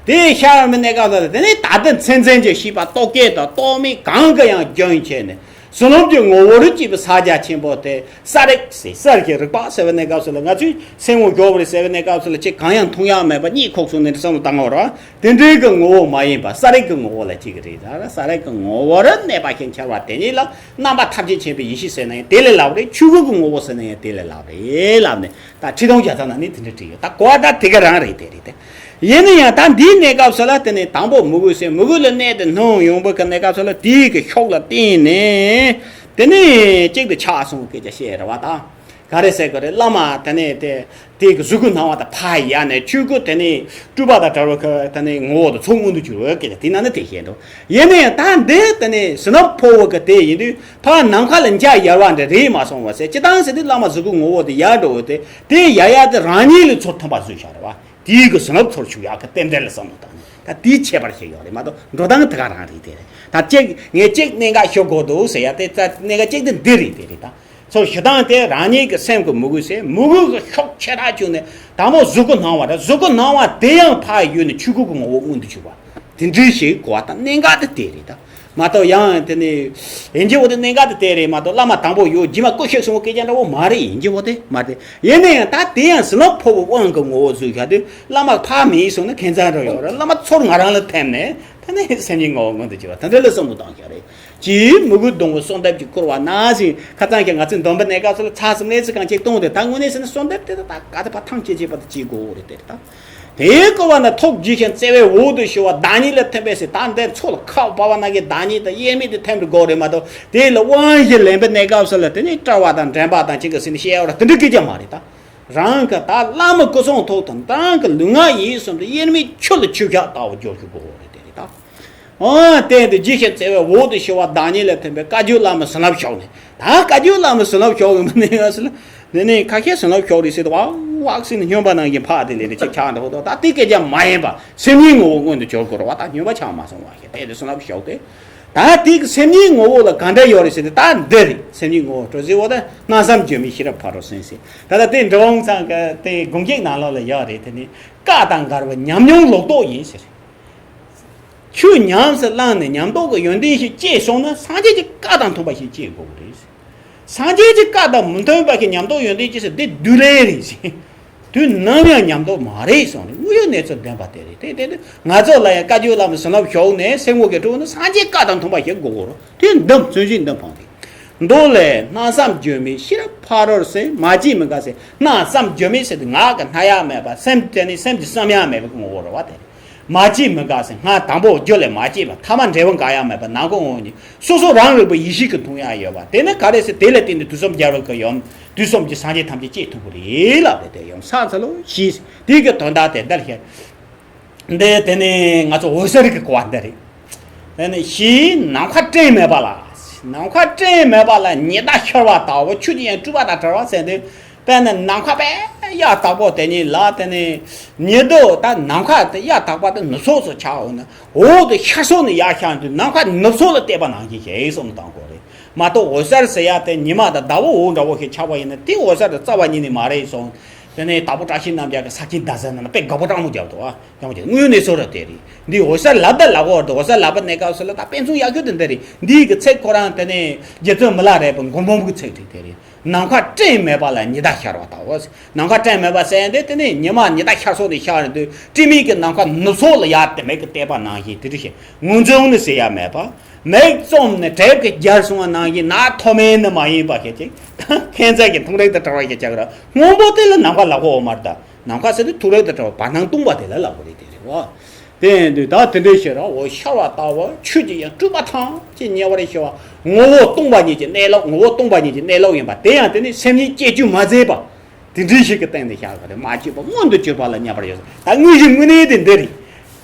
དེ་ཤར་མི་གནས་སྐབས་སུ་དེ་ནས་ད་ལྟ་མཚན་མཚན་གྱི་ཤེས་པ་རྟོག་གེ་དང་རྟོག་མེད་གང་གི་ཡང་རྒྱུན་བྱས་ནས་བསོད་ནམས་ཀྱི་ངོ་བོར་སྐྱེས་པའི་ཕྱག་རྒྱ་ཆེན་པོ་དེ་གསལ་རིག་ཟེར། གསལ་རིག་གི་རིག་པ་ཟེར་བའི་གནས་སྐབས་སུ་ལ་ང་ཚོས་སེམས་ངོ་སྐྱོ་བ་རེད་ཟེར་བའི་གནས་སྐབས་སུ་ལ་ཅིག་གང་ཡང་མཐོང་ཡག་མེད་པ་གཉིད་ཁུག་སོང་ནས་བསམ་བློ་བཏང་བ་ར། དེ་འདྲའི་གི་ངོ་བོ་མ་ཡིན་པ་གསལ་རིག་གི་ངོ་བོ་ལ་གཅིག་རེད། ད་གསལ་རིག་གི་ངོ་བོར་གནས་པ་ཞིག་འཆར་བ་དེ་ཉིད་ལ་རྣམ་པ་ཐམས་ཅད་མཁྱེན་པའི་ཡེ་ཤེས་ཟེར་ན་ཡང་དེ་ལས་ལྷག་པ་རེད། ཆོས་སྐུ་གི་ངོ་བོ་ཟེར་ན་ཡང་དེ་ལས་ལྷག་པ་རེད་ལབ་ནས་ད་ཁྲི་སྟོང་བརྒྱ་རྩ་ན་ནི་དེ་འདྲ་བྲིས་ཡོད། ད་གོ་བ་ད་དེ་ག་རང་རེད། དེ་རེད་དེ། ཡིན་ན་ཡང་ད་འདིའི་གནས་སྐབས་སུ་ལ་དེ་ནས་དང་པོ་མོས་གུས་ཟེར། མོས་གུས་ལ་གནས་དེ་སྣང་ཡོང་བ་གི་གནས་སྐབས་སུ་ལ་དེའི་གི་ཤོག་ལ་བརྟེན་ནས་དེ་ནས་གཅིག་ཏུ་ཆགས་སོང་སྐད་ཆ་བཤད་རེད་བ་ད། ག་རེ་ཟེར་གི་རེད། བླ་མ་དེ་ནས་དེ་དེ་གི་གཟུགས་སྐུ་སྣང་བ་དང་ཕར་ཡར་ནས་ཆོས་སྐུ་དེ་ནས་སྤྲུལ་པ་དང་བྲལ་བ་གི་དེ་ནས་ངོ་བོ་དང་ཚོགས་མངོན་དུ་གྱུར་བའི་སྐད་ཆ་དེ་ན་ནི་དེ་བཤད་འདུག་ཡིན་ན་ཡང་ད་འདི་དེ་ནས་བྱིན་རླབས་འཕོ་བ་གི་དེ་ཡིན་དུས་ཕར་ནམ་མཁའ་ལ་འཇའ་ཡལ་བ་འདྲ་རེད་མ་སོང་བ་ཟེར། སྤྱིར་བཏང་ཟེར་དུས་བླ་མ་གཟུགས་སྐུ་ངོ་བོ་དེ་ཡལ་འགྲོ་བ་དེ། དེ་ཡལ་ཡལ་དེ་རང་ཉིད་ལ་ཚུར་ཐིམ་པ་བཟོས་བཞག་རེད་བ། དེའི་གི་བྱིན་རླབས་ཚུར་ཞུགས་ཡག་གི་རྟེན་འབྲེལ་ལ་བསམ་བློ་བཏང་ནས་ད་དེའི་ཁྱད་པར་ཞིག་ཡོད་རེད་མ་གཏོགས་འགྲོ་སྟངས་དེ་ག་རང་རེད། དེ་རེད་ད། གཅིག་ངས་གཅིག་གནད་འགག་ཞུ་དགོས་འདུག་ཟེར་ཡ་དེ་ད་གནད་འགག་གཅིག་དེ་འདི་རེད། དེ་རེད་ད། ཚུར་ཞུ་སྟངས་དེ་རང་ཉིད་ཀྱི་སེམས་ཀྱི་མོས་གུས་ཟེར། མོས་གུས་ཀྱི་ཤུགས་ཆེ་དྲགས་བྱུང་ནས་དང་པོ་གཟུགས་སྐུ་སྣང་བ་རེད། གཟུགས་སྐུ་སྣང་བ་དེ་ཡང་ཕར་གཡུགས་ནས་ཆོས་སྐུ་གི་ངོ་བོ་མངོན་དུ་གྱུར་པ། དེ་འདྲའི་ཞིག་གོ་བ་དང་གནད་འགག་དེ་དེ་རེད་ད། མ་གཏོགས་ཡང་དེ་ནི་ཡིན་གྱི་འོ་དེ་གནད་འགག་དེ་དེ་རེད་མ་གཏོགས་བླ་མ་དང་པོ་ཡོད་རྗེས་མ་སྐུ་གཤེགས་སོང་བའི་སྐད་ཆ་འདྲ་བོ་མ་རེད། ཡིན་གྱི་འོ་དེ་མ་རེད། ཡིན་ན་ཡང་ད་དེ་ཡང་བྱིན་རླབས་འཕོ་བའི་དབང་གི་ངོ་བོ་བཟོས་བཞག་དུས་བླ་མ་ཕར་མེད་སོང་ན་ཁེ་མཚར་འདྲ་ཡོད་རེད། བླ་མ་ཚུར་ང་རང་ལ་ཐིམ་ནས་དེ་ནས་སེམས་ཉིད་ངོ་བོ་མངོན་དུ་གྱུར་པ་དེ་འདྲ་ལ་བསམ་བློ་བཏང་བཞག་རེད། ཅིའི་མོས་གུས་གདུང་བའི་གསོལ་འདེབས་ཀྱིས་བསྐོར་བ་ན་ཞེས། ཁ་སང་ཁྱེད་ང་ཚོས་འདོན་པའི་གནས་སྐབས་སུ་ལ་ཚར་གསུམ་ལས་ཚིག་གང་ཅིག་གཏོང་དེ། ད་དངོས་གནས་ཟེར་ན་གསོལ་འདེབས་དེ་ད་ག་དེ་ཕར་ཐང་ཆད་ཆད་པ་དེ་ཅིག་དགོས་རེད། དེ་ད་དེའི་བསྐོར་བ་ན་ཐུགས་དགྱེས་ཤིང་བརྩེ་བའི་འོག་ཏུ་ཞུ་བ་བདག་ཉིད་ལ་ཐིམ་པས་ཟེར། ད་འདི་མཚོ་ལ་ཁ་བབས་པ་ན་གི་བདག་ཉིད་དང་དབྱེར་མེད་དེ་ཐིམ་དུ་དགོས་རེད་མ་གཏོགས་དེ་ལ་དབང་ཞིག་ལེན་པའི་གནས་སྐབས་སུ་ལ་དེ་ནི་སྐྲག་པ་དང་འགྲན་པ་དང་ཅིག་གི་སེམས་བཤད་ཡ་བ་དེ་འདྲ་སྐད་ཆ་མ་རེད་ད། རང་གི་ད་བླ་མ་སྐུ་གསུང་ཐུགས་དང་རང་གི་ལུས་ངག་ཡིད་གསུམ་དུ་དབྱེར་མེད་ཆུ་ལ་ཆུ་བཞག་ལྟ་བུ་སྦྱོར་ཞུ་དགོས་རེད། དེ་རེད་ད། ཨོ་དེ་དུ་དགྱེས་ཤིང་བརྩེ་བའི་འོག་ཏུ་ཞུ་བ་བདག་ཉིད་ལ་ཐིམ་པས་བཀའ་བརྒྱུད་བླ་མའི་བྱིན་རླབས་ཞུགས་ནས། ད་བཀའ་བརྒྱུད་བླ་མའི་བྱིན་རླབས་ཞུགས་ཡོང་བ་ནས་ཡོད་སྲིད་ལ། ནས་ནས་ཁ་ཤས་བྱིན་རླབས་ཞུགས་རེད་ཟེར་དུས་བག་བག་ཟིན་ནས་སྨྱོན་པ་ནང་བཞིན་ཕར་དེ་ལས་ནས་ཅིག་ཆགས་འགྲོ་འདུག་ད་དེ་སྐད་ཆ་མ་ཡིན་པ་སེམས་ཉིད་ངོ་བོ་མངོན་དུ་གྱུར་དགོས་རེད་བ། ད་སྨྱོན་པ་ཆགས་མ་སོང་བ་ཞིག་དེ་དུ་བྱིན་རླབས་ཞུགས་ཏེ། ད་དེ་གི་སེམས་ཉིད་ངོ་བོ་ལ་ག་འདྲ་ཡོད་རེད་ཟེར་ཏེ་ད་འདི་རེད། སེམས་ཉིད་ངོ་བོ་སྤྲོ་ཟེར་བ་ད་སྣང་བསམ་བརྗོད་མེད་ཤེས་རབ་ཕ་རོལ་ཕྱིན་ཟེར། ད་ལྟ་དེ་འབྲི་གུང་ཚང་གི་དེ་དགོངས་གཅིག་ནང་ལོགས་ལ་ཡོད་རེད། དེ་ནི་བཀའ་དང་འགལ་བའི་ཉམས་མྱོང་ལོག་རྟོག་ཡིན་ཟེར། ཆོས་ཉམས་སུ་བླངས་ནས་ཉམས་རྟོགས་ཀྱི་ཡོན་ཏན་ཞིག་སྐྱེས་སོང་ན་སངས་རྒྱས་ཀྱི་བཀའ་དང་མཐུན་པ་ཞིག་སྐྱེ་དགོས་པ་རེད། སངས་རྒྱས་ཀྱི་བཀའ་དང་མི་མཐུན་པ་ཞིག་ཉམས་རྟོགས་ཡོན་ཏན་སྐྱེས་སོང་དེ་བདུད་ལས་རེད་ཟེར། དུས་ནམ་ཡང་ཉམས་རྟོགས་མ་རེད་གསུངས་རེད། དངོས་ཡོད་གནས་ཚུལ་བདེན་པ་དེ་རེད། དེ་དེ་དེ་ང་ཚོ་ལ་ཡང་བཀའ་བརྒྱུད་བླ་མའི་བྱིན་རླབས་ཞུགས་ནས་སེམས་ངོ་གི་སྤྲོ་ན་སངས་རྒྱས་བཀའ་དང་མཐུན་པ་ཞིག་དགོས་རེད། དེ་འདི་མཚོན་བྱེད་འདི་འཕངས་ཏེ། མདོ་ལས་སྣང་བསམ་བརྗོད་མེད་ཤེས་རབ་ཕ་རོལ་ཕྱིན། མ་སྐྱེས་མི་འགག་ཟེར། སྣང་བསམ་བརྗོད་མེད་ཟེར་དུས་ངག་གི་སྣང་ཡ་མེད་པ། སེམས་དེ་ནི་སེམས་ཀྱི་བསམ་ཡ་མེད་པའི་ངོ་བོ་རེད་བ། དེ་མ་སྐྱེས་མི་འགག་ཟེར། སྔར་དང་པོ་རྒྱུ་ལས་མ་སྐྱེས་པ། ཐ་མ་འབྲས་བུ་འགག་ཡ་མེད་པ། ནང་ཁོག་ངོ་བོ་ཉིད་སོ་སོ་རང་རིག་པའི་ཡེ་ཤེས་ཀྱིས་མཐོང་ཡ་ཡོད་པ། དེ་ནི་ག་རེ་ཟེར། དེ་ལ་བརྟེན་ནས་དུས་གསུམ་རྒྱལ་བ་གི་ཡུམ་དུས་གསུམ་གྱི་སངས་རྒྱས་ཐམས་ཅད་སྐྱེ་ཐུབ་ཀྱི་རེད་ལབ་རེད། དེ་ཡང་ས་ཚ་ལོ་ཞེས་དེ་གི་དོན་དག་དེ་འདིར་བཤད། འདི་དེ་ནི་ང་ཚོ་འོད་གསལ་རིག་གི་གོ་བ་འདི་རེད། དེ་ནི་ཞེས་ནམ་མཁའ་སྤྲིན་མེད་པ་ལ། ནམ་མཁའ་སྤྲིན་མེད་པ་ལ་ཉི་ཟླ་ཤར་བ་ལྟ་བུ། ཆོས་ཀྱི་དབྱིངས་སྤྲོས་པ་དང་བྲལ་བ་ཟེར་དུས། དཔེར་ན་ནམ་མཁའ་དཔེ་གཡའ་དག་པོ་དེ་ཉིད་ལ་དེ་ནི་ཉི་ཟླ་ད་ནམ་མཁའ་དེ་གཡའ་དག་པ་དེ་ནུབ་ཕྱོགས་སུ་ཆགས་འོང་ན། འོག་ཏུ་ཤར་ཕྱོགས་ནས་ཡར་ཤར་དུས་ནམ་མཁའ་ནུབ་ཕྱོགས་ལ་བལྟས་པ་ནང་བཞིན་ཞེས་གསུངས་དང་གོ་རེད། མ་གཏོགས་འོད་གསལ་ཟེར་ཡ་དེ་ཉི་མ་དང་ཟླ་བ་འོད་འདྲ་བོ་ཞིག་ཆགས་པ་ཡིན་ན་དེ་འོད་གསལ་དུ་རྩ་བ་ཉིད་ནས་མ་རེད་གསུངས། དེ་ནས་དྭགས་པོ་བཀྲ་ཤིས་རྣམ་རྒྱལ་གྱི་ས་ཆེན་ཟླ་ཟེར་ན་དཔེ་དགའ་པོ་སྤྲང་མོ་རྒྱབ་འདུག་ཨ། སྤྲང་མོ་རྒྱབ། དངོས་གནས་སོ་ར་དེ་རེད། འདི་འོད་གསལ་ལབ་ད་ལབ་གོ་འདུག་འོད་གསལ་ལབ་པ་གནས་སྐབས་སུ་ལ་ད་དཔེ་མཚོན་ཡག་ཤོས་དེ་འདི་རེད། འདིའི་གི་ཚིག་ཁོ་རང་དེ་ནས་རྗེ་བཙུན་མི་ལ་རས་པའི་མགོན་པོ་གི་ཚིག་རེད། དེ་རེད། ནམ་མཁའ་སྤྲིན་མེད་པ་ལ་ཉི་ཟླ་ཤར་བ་ལྟ་བུ། ནམ་མཁའ་སྤྲིན་མེད་པ་ཟེར་ཡ་འདི་དེ་ནས་ཉི་མ་ཉི་ཟླ་ཤར་སོང་ནས་ཤར་རེད་འདུག་སྤྲིན་མེད་ཀྱི་ནམ་མཁའ་ནུབ་སོང་ལ་ཡ་དེ་མེད་ཀྱི་བལྟས་པ་ནང་བཞིན་དེ་འདྲ་ཞིག་ངོས་འཛིན་ནི་ཟེར་ཡ་མེད་པ། མིག་བཙུམ་ནས་གྲིབ་ཀྱིས་བརྒྱབ་སོང་བ་ནང་བཞིན་ནག་ཐོམ་མེ་ནི་མ་ཡིན་པ་ཞིག་ཅིག་ཁེན་ཚད་ཀྱི་འཐུང་རིགས་དང་བྲལ་བ་ཞིག་ཅིག་ར། སྔོན་པོ་དེ་ལ་ནམ་མཁའ་ལབ་གོ་མ་རེད་ད། ནམ་མཁའ་ཟེར་དུས་འཐུང་རིགས་དང་བྲལ་བ་བར་སྣང་སྟོང་པ་དེ་ལ་ལབ་གོ་རེད། དེ་རེད་བ། དེ་ཡིན་དུས་ད་དེ་འདྲའི་ཞིག་ར་འོ་ཤར་བ་ལྟ་བུ་ཆོས་ཀྱི་དབྱིངས་སྤྲུལ་པ་ཐམས་ཅད་ཉེ་བར་ཞི་བ། ངོ་བོ་སྟོང་པ་ཉིད་ཀྱི་གནས་ལུགས། ངོ་བོ་སྟོང་པ་ཉིད་ཀྱི་གནས་ལུགས་ཡིན་པ། དེ་ཡང་དེ་ནི་སེམས་ཉིད་བསྐྱེད་རྒྱུ་མ་མཛད་པ། དེ་འདྲའི་ཞིག་གི་སྟེང་ནས་བཞག་གི་རེད། མ་བཅོས་པ་མངོན་དུ་གྱུར་པ་ལ་མཉམ་པར་ཡོད། ད་དངོས་གཞི་དངོས་གནས་དེ་འདི་རེད།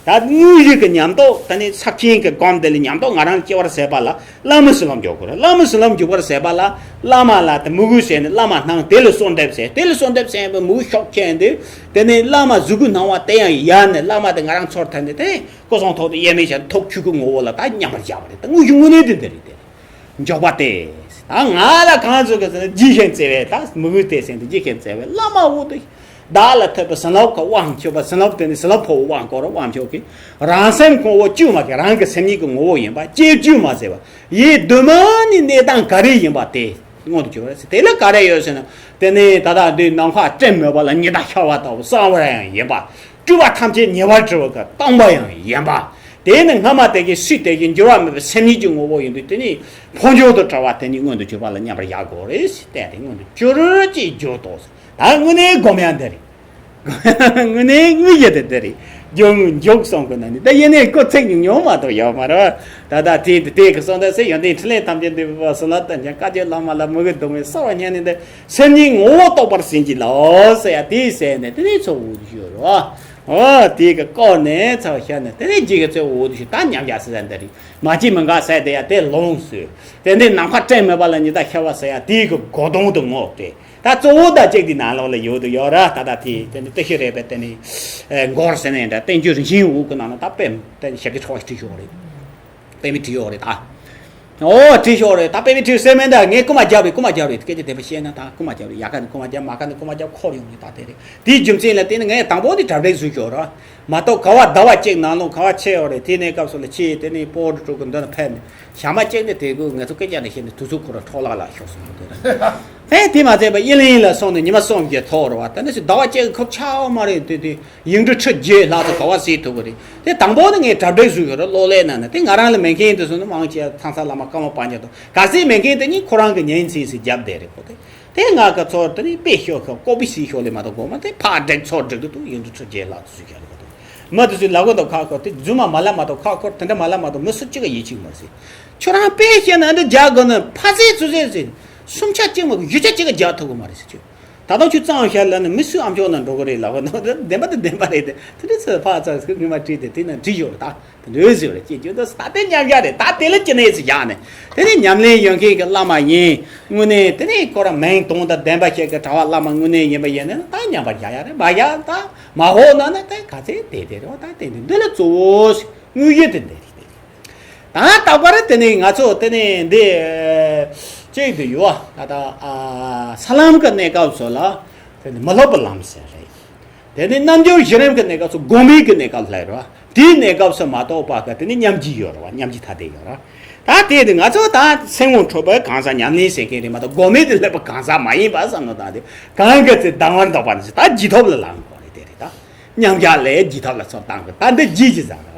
ད་དངོས་གཞི་གི་ཉམས་རྟོགས་ད་ནི་ས་ཆེན་གྱི་སྒོམ་དེ་ལ་ཉམས་རྟོགས་ང་རང་སྐྱེ་བར་ཟད་པ་ལ་བླ་མའི་བསོད་ནམས་འཇོག་དགོས་རེད། བླ་མའི་བསོད་ནམས་འཇོག་པར་ཟད་པ་ལ་བླ་མ་ལ་དེ་མོས་གུས་བྱས་ནས་བླ་མ་སྣང་། དེ་ལ་གསོལ་འདེབས་བྱས། དེ་ལ་གསོལ་འདེབས་བྱས་པའི་མོས་གུས་ཤུགས་ཆེན་དེ། དེ་ནས་བླ་མ་གཟུགས་སྐུ་སྣང་བ་དེ་ཡང་ཡལ་ནས་བླ་མ་དེ་ང་རང་ཚོར་ཐལ་ནས་དེ་སྐུ་གསུང་ཐུགས་དེ་དབྱེར་མེད་བྱས་ནས་ཐུགས་ཆོས་སྐུའི་ངོ་བོ་ལ་ད་མཉམ་པར་བཞག་པ་རེད། ད་དངོས་གཞི་དངོས་གནས་དེ་འདི་རེད། དེ་འཇོག་པ་སྟེ། ད་ང་ལ་གང་ཚོད་ཀྱི་ཟེར་ན་རྗེས་བཞིན་བརྩེ་བའི་ད་མོས་གུས་དེ་སེམས་དེ་རྗེས་བཞིན་བརྩེ་བའི་བླ་མ་འོ་དེ། བདག་ལ་ཐོབ་པའི་བྱིན་རླབས་ཀྱི་དབང་ཕྱུག་པ། བྱིན་རླབས་དེ་ནི་བྱིན་རླབས་ཕོ་བོ་དབང་བསྐུར་བ། དབང་ཕྱུག་གིས་རང་སེམས་ངོ་བོ་བཅོས་མ་བྱས། རང་གི་སེམས་ཉིད་ཀྱི་ངོ་བོ་ཡིན་པ་བཅོས་བཅོས་མ་བྱས་པ་ཡི་གདོད་མ་ནས་གནས་སྟངས་ག་རེ་ཡིན་པ་དེ་མངོན་དུ་གྱུར་པ་རེད། དེ་ལ་ག་རེ་ཡོད་ཟེར་ན། དེ་ནི་ད་ལྟ་འདི་ནམ་མཁའ་སྤྲིན་མེད་པ་ལ་ཉི་ཟླ་ཤར་བ་ལྟ་བུ་གསལ་བ་ཡང་ཡིན་པ། སྤྲུལ་པ་ཐམས་ཅད་ཉེ་བར་གྲོལ་བ་གི་སྟོང་པ་ཡང་ཡིན་པ། དེ་ནི་སྔ་མ་དེ་གི་སྲིད་དེ་གི་འགྱུར་བ་མེད་པའི་སེམས་ཉིད་ཀྱི་ངོ་བོ་ཡིན་དུས། དེ་ནི་འཕོ་འགྱུར་དུ་བྲལ་བ་དེ་ཉིད་མངོན་དུ་གྱུར་པ་ལ་མཉམ་པར་བཞག་དགོས་རེད་ཟེར། བསྟན་ཏེ་མངོན་དུ་གྱུར་ཅེས་བརྗོད་དོ། ད་དངོས་གནས་སྒོམ་ཡ་འདི་རེད། དངོས་གནས་དངོས་གཞི་དེ་འདི་རེད། སྦྱོར་དངོས་འཇུག་གསུམ་གྱི་ནང་ནས་ད་ཡེ་ནས་སྐུ་ཚིག་ཉུང་ཉུང་མ་གཏོགས་ཡོད་མ་རེད། ད་ལྟ་དེ་དེ་གི་གསུང་དེ་ཟེར། ཡོན་ཏན་ཕྲིན་ལས་ཐམས་ཅད་འདུས་པའི་བྱིན་རླབས་དང་ལྡན། བཀའ་བརྒྱུད་བླ་མ་ལ་མོས་གུས་གདུང་བས་གསོལ་བ་སྙིང་ནས་འདེབས། སེམས་ཉིད་ངོ་བོ་རྟོགས་པར་བྱིན་གྱིས་རློབས་ཟེར་ཡ་དེ་ཟེར་ནས་དེ་ནས་ཚོ་འུ་ཞུ་རོ། འོ་དེ་གི་སྐོར་ནས་ཚོ་བཤད་ནས་དེ་ནས་རྗེས་ཀྱི་ཚོ་འུ་ཞུ། ད་མཉམ་བཞག་ཟེར་ཡ་འདི་རེད། མ་སྐྱེས་མི་འགག་ཟེར་དེ་ཡ་དེ་ལོངས་སུ། དེ་འདི་ནམ་མཁའ་སྤྲིན་མེད་པ་ལ་ཉི་ཟླ་ཤར་བ་ཟེར་ཡ་དེ་གི་གོ་དོན་དུ་ངོ་སྤྲད། ད་གཙོ་བོ་ད་གཅིག་དེ་ནང་ལོགས་ལ་ཡོད་དུ་ཡོད་ར། ད་ད་དེ་དེ་ནི་ཏི་ཤི་རས་པའི་དེ་ནི་མགུར་ཟེར་ནས་འདྲ། བསྟན་བཅོས་རིན་ཆེན་འོད་ཀྱི་ནང་ལ་ད་དཔེ་དེ་ནི་ཞབས་ཀྱི་ཁྲོ་བ་ཞིག་བྲིས་ཤོག་རེད། དཔེ་མི་བྲིས་ཡོད་རེད་ད། ཨོ་བྲིས་ཤོག་རེད་ད། དཔེ་མི་བྲིས་ཟེར་མེད་ད། ངས་རྐུ་མ་རྒྱབ་རེད། རྐུ་མ་རྒྱབ་རེད། སྐད་ཆ་དེ་པ་བཤད་ན་ད་རྐུ་མ་རྒྱབ་རེད། ཡ་ག་ནས་རྐུ་མ་རྒྱབ། མ་ག་ནས་རྐུ་མ་རྒྱབ། འཁོར་ཡོང་ངེས་ད་དེ་རེད། དེའི་རྒྱུ་མཚན་ལ་བརྟེན་ནས་ངས་དང་པོ་དེ་གྲ་སྒྲིག་བཟོས་ཤོག་ར། མ་གཏོགས་ག་བ་ཟླ་བ་གཅིག་ནང་ལོགས་ག་བ་ཆད་ཡོད་རེད། དེ་ནས་སྐབས་སུ་ལ་ཆེས་དེ་ནས་སྤོ་རུ་དྲུག་གི་མདུན་ལ་ཕེབས་ནས་ཞག་མ་གཅིག་ནས་དེ་གུ་ང་ཚོ་སྐད་ཆ་ནས་བཤད་ནས་དུས་ཚོད་ཁོ་རང་འཕྲོ་བརླག་ལ་ཤོར་སོང་། དེ་རེད། ཨེ་དེ་མ་ཚད་པ་དབྱིན་ལན་ལ་སོང་ནས་ཉི་མ་གསུམ་བརྒྱད་ཐོག་རེད་བ། ད་ནི་ཟླ་བ་གཅིག་གི་ཁོབ་ཆགས་མ་རེད། དེ་དེ་ཡིག་འབྲུ་ཁྲི་བརྒྱད་ལྷག་ཙམ་ག་བ་གཟིགས་ཐུབ་ཀྱི་རེད། དེ་དང་པོ་ནི་ངས་གྲ་སྒྲིག་བཟོས་ཡོད་རེད། གློག་ཀླད་ནང་ནས། དེ་ང་རང་ལ་མེད་མཁན་དེ་ཚོ་ནི་མང་ཆེ་བ་ཚང་ས་བླ་མ་ཀརྨ་པ་ཉ་དང་ག་ཚད་མེད་མཁན་དེ་གཉིས་ཁོ་རང་གི་ཉིན་མཚན་ཞིག་བརྒྱབ་བསྡད་རེད་ཁོ། དེ་དེ་ང་ག་ཚོར་དེ་ནི་དཔེ་ཤོད་ཤོག་ཀོ་པི་བྱས་ཤོག་ལས་མ་གཏོགས་དགོངས་མ། དེ་ཕར་སྒྲིག་ཚུར་སྒྲིག་དུས་ཡིག་འབྲུ་ཁྲི་བརྒྱད་ལྷག་ཙམ་བཟོས་ཤག་ལ་གཏོགས། མི་དེ་ཚོས་ལབ་གི་འདུག་ཁ་ཁོ་དེ་རྫུན་མ་མ་ལབ་མ་གཏོགས། ཁ་ཁོ་དེ་འདྲ་མ་ལབ་མ་གཏོགས་མི་སུ་གཅིག་གིས་ཡིད་ཆེས་མ་རེད་ཟེར། ཁྱོད་རང་དཔེ་བཤད་ན་འདི་རྒྱག་དགོས་ན་ཕ་ཚད་ཚུ་ཚད་ཟེར། སུམ་ཆ་གཅིག་མ་གི་བཞི་ཆ་གཅིག་གིས་རྒྱག་ཐུབ་གི་མ་རེད་ཟེར། ཁྱོད་ད་དུང་ཁྱོད་གཙང་བཤད་ལབ་ན་མི་སུས་ཨ་མཆོག་ན་འགྲོ་གི་རེད་ལབ་གི་འདུག་བདེན་པ་དེ་བདེན་པ་རེད་དེ། དེ་འདྲ་ཚོས་ཕར་ཚུར་སྐུ་ངོ་མ་བྲིས་ཏེ་དེ་ན་བྲིས་ཡོད་རེད་ད། དེ་འདྲ་ཟེར་བ་རེད། ཅེས་བརྗོད་དུས་ད་དེ་མཉམ་བཞག་རེད། ད་དེ་ལ་ཅི་ནས་ཟེར་བཞག་ནས་དེ་ནས་ཉམས་ལེན་ཡོད་མཁན་གྱི་བླ་མ་ཡིན་དངོས་གནས། དེ་ནས་ཁོ་རང་མིང་དོན་དང་ལྡན་པ་ཞིག་གི་གྲྭ་པ་བླ་མ་དངོས་གནས་ཡིན་པ་ཡིན་ན་ད་མཉམ་པར་བཞག་ཡ་རེད། མ་བཞག་ད་མ་ཧོ་ན་ན་ད་ག་ཚད་དེ་དེ་རེད་བ། ད་དེ་འདི་འདི་ལ་གཙོ་བོ་དངོས་གཞི་དེ་འདི་རེད། དེ་རེད། ད་རྟག་པར་དེ་ནས་ང་ཚོ་དེ་ནས་འདི་ཅིག་ཏུ་ཡོད་ད། ད་ས་ལམ་གྱི་གནས་སྐབས་སུ་ལ་དེ་ནས་མི་སློབ་པའི་ལམ་ཟེར་རེད། དེ་ནས་རྣལ་འབྱོར་གཞི་རིམ་གྱི་གནས་སྐབས་སུ་སྒོམ་པའི་གི་གནས་སྐབས་ལ་རེད་བ། དེའི་གནས་སྐབས་སུ་མ་གཏོགས་པ་ག་དེ་ནས་མཉམ་རྗེས་ཡོད་རེད་བ། མཉམ་རྗེས་ཐ་དད་ཡོད་རེད། ད་དེ་ནི་ང་ཚོ་ད་སེམས་ངོ་འཕྲོད་པའི་གང་ཟག་ཉམས་ལེན་བྱེད་མཁན་རེད་མ་གཏོགས་སྒོམ་མེད་དུ་སླེབས་པ་གང་ཟག་མ་ཡིན་པ་བསམ་བློ་བཏང་སྟེ། གང་གི་ཚེ་ལྡང་བར་འདོགས་པ་ནི་ད་རྗེས་ཐོབ་ལ་ལངས་དགོས་རེད། དེ་རེད་ད། མཉམ་གཞག་ལས་རྗེས་ཐོབ་ལ་ཚུར་ལྡང་དགོས། ད་འདི་རྗེས་ཀྱི་ཟ་ར་རེད།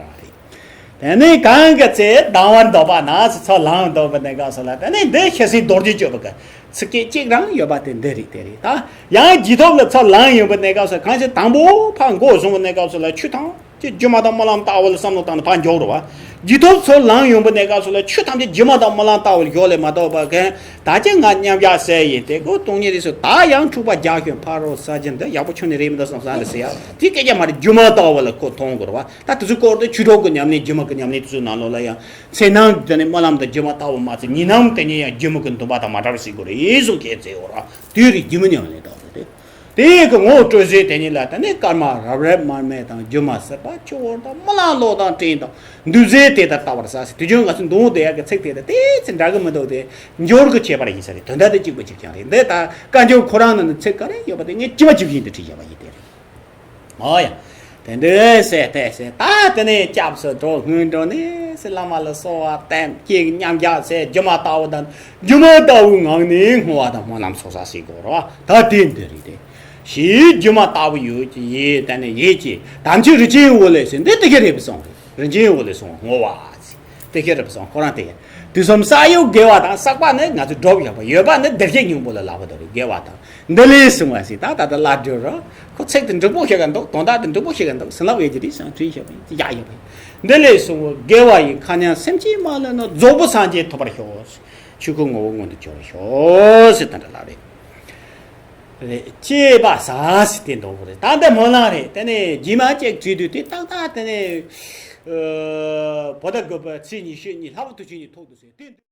དེ་ནས་གང་གི་ཚེ་ལྡང་བར་འདོགས་པ་ན་ཚུར་ལངས་འདོགས་པའི་གནས་སྐབས་སུ་ལ། དེ་ནས་འདི་ཤེར་ཕྱིན་རྡོ་རྗེ་གཅོད་པ་གི་ཚིགས་བཅད་གཅིག་རང་ཡོད་པ་དེ་འདི་རེད། དེ་རེད་ད། ཡང་རྗེས་ཐོབ་ལ་ཚུར་ལངས་ཡོང་པའི་གནས་སྐབས་སུ་གང་ཞིག་དང་པོ་ཕར་མགོ་བཟུང་བའི་གནས་སྐབས་སུ་ལ་ཆོས་ཐམས་ཅད་སྒྱུ་མ་དང་རྨི་ལམ་ལྟ་བུ་ལ་བསམ་བློ་བཏང་ནས་ཕར་འཇོག་རོགས་བ། རྗེས་ཐོབ་ཚུར་ལངས་ཡོང་པའི་གནས་སྐབས་སུ་ལ་ཆོས་ཐམས་ཅད་སྒྱུ་མ་དང་རྨི་ལམ་ལྟ་བུ་ལ་འཇོག་ལས་མ་གཏོགས་པ་གན་ད་ཅི་ང་མཉམ་གཞག་ཟེར་ཡིན་ཏེ་གོ་སྟོང་ཉིད་རེད་ཟེར། ད་ཡང་འཁྲུག་པ་རྒྱག་ཞོན་ཕ་རོལ་ས་ཆེན་འདི་ཡག་པོ་ཁྱོན་ནས་རེད་མི་འདུག་བསམ་བསམ་རེད་ཟེར་ཡ་དེ་སྐད་ཆ་མ་རེད། སྒྱུ་མ་ལྟ་བུ་ལ་ཁོ་མཐོང་དགོས་རེད་བ། ད་དེ་ཚོའི་སྐོར་དུ་ཆོས་གྲོགས་ཀྱི་ཉམས་ལེན་སྒྱུ་མ་གི་ཉམས་ལེན་དེ་ཚོའི་ནང་ལོགས་ལ་ཡང་ཚེ་སྣང་དེ་ནི་རྨི་ལམ་དང་སྒྱུ་མ་ལྟ་བུ་མ་ཚད་ཉིན་ནམ་དེ་ཉིད་ཡང་སྒྱུ་མ་གི་འདུན་པ་དང་མ་བྲལ་བ་ཞིག་དགོས་རེད་གསུངས་ཁྱེད་ཚེ་འོ་ར་དུས་རིག་སྒྱུ་མ་ཉམས་ལེན་ལྟ་བུ་རེད། དེ་གི་ངོ་བོ་སྤྲོས་བྱེད་དེ་ཉིད་ལ་ད་ནི་སྐར་མ་རབ་རིབ་མར་མེ་དང་། སྒྱུ་མ་ཟིལ་པ་ཆུ་བོ་དང་། རྨི་ལམ་གློག་དང་སྤྲིན་དང་། འདུ་བྱེད་དེ་ལྟར་ལྟ་བར་བྱ་ཟེར། དུས་རྒྱུན་ང་ཚོ་འདོན་བསྡད་ཡག་གི་ཚིག་དེ་དང་དེ་ཚོ་འདྲ་གི་མི་འདུག་དེ་འབྱོར་གི་ཁྱད་པར་ཡིན་ས་རེད། དོན་དག་དེ་གཅིག་པ་གཅིག་རྐྱང་རེད། འདི་ད་བཀའ་འགྱུར་ཁོ་རང་ནང་ནས་ཚིག་ག་རེ་ཡོད་པ་དེ་ངས་ཅི་མ་ཅི་བཞིན་དུ་བྲིས་བཞག་པ་ཡིན། དེ་རེད། ཨོ་ཡ། དེ་འདྲ་ཟེར་དེ་ཟེར། ད་དེ་ནས་སྐྱབས་སུ་འགྲོ། སྔོན་འགྲོ་ནས་ཟེར། བླ་མ་ལ་གསོལ་བ་བཏབ། ཅིག་མཉམ་གཞག་ཟེར། སྒྱུ་མ་ལྟ་བུ་དང་། སྒྱུ་མ་ལྟ་བུའི་ངང་ནས་བསྔོ་བ་དང་སྨོན་ལམ་ཚོགས་བསགས་ཟེར་དགོས་རེད་བ། ད་དེ་འདི་རེད་དེ། ཞེས་སྒྱུ་མ་ལྟ་བུ་ཡོད་ཀྱི་ཡིད། དེ་ནས་ཡིད་ཀྱིས་དམ་ཆོས་རིན་ཆེན་འོད་ལས་ཟེར། འདི་དེ་ག་རེད་པས་སོང་། རིན་ཆེན་འོད་ལས་སོང་བསྔོ་བ་ཟེར། དེ་ག་རེད་པས་སོང་། ཁོ་རང་དེ། དུས་གསུམ་ས་ཡོམ་བརྒལ་བ་དང་། བསགས་པ་ནི་ང་ཚོས་སྒྲུབ་བཞག་པ། ཡོད་པ་ནི་བདེ་གཤེགས་སྙིང་པོ་ལ་ལབ་པ་དེ་རེད། བརྒལ་བ་དང་། འདི་ལས་བྱུང་བ་ཟེར། ད་ད་ལྟ་ལབ་རྒྱུ་རེད། ཁོ་ཚིག་དེ་འགྲིག་པོ་ཞིག་ག་འདུག་དོན་དག་དེ་འགྲིག་པོ་ཞིག་ག་འདུག་བྱིན་རླབས་ཡོད་ཀྱི་རེད་བསམ་བྲིས་བཞག་པ་ཡིན། ཅི་ཡག་ཡོད་པ་ཡིན། འདི་ལས་བྱུང་བ་བརྒལ་བ་ཡི། མཁའ་མཉམ་སེམས་ཅན་མ་ལུས་ན། རྫོགས་པའི་སངས་རྒྱས་ཐོབ་པར་ཤོག་ཆོས་སྐུ་ངོ་བོ་མངོན་དུ་གྱུར་པར་ཤོག་ཟེར་དེ་འདྲ་ལབ་རེད། རེད། ཅེས་པ་ཟ་ཟེར་དེ་འདུག་གི་རེད། ད་འདི་སྨོན་ལམ་རེད། དེ་ནས་རྗེས་མ་ཅིག་བྲིས་དུས་དེ་ཏག་ཏག་དེ་ནས་ཨ་བོད་ཟླ་དགུ་པའི་ཚེས་ཉི་ཤུ་ཉིན་ལྷ་བ་དུས་ཆེན་ཉིན་ཐོག་ཏུ་ཟེར་དེ།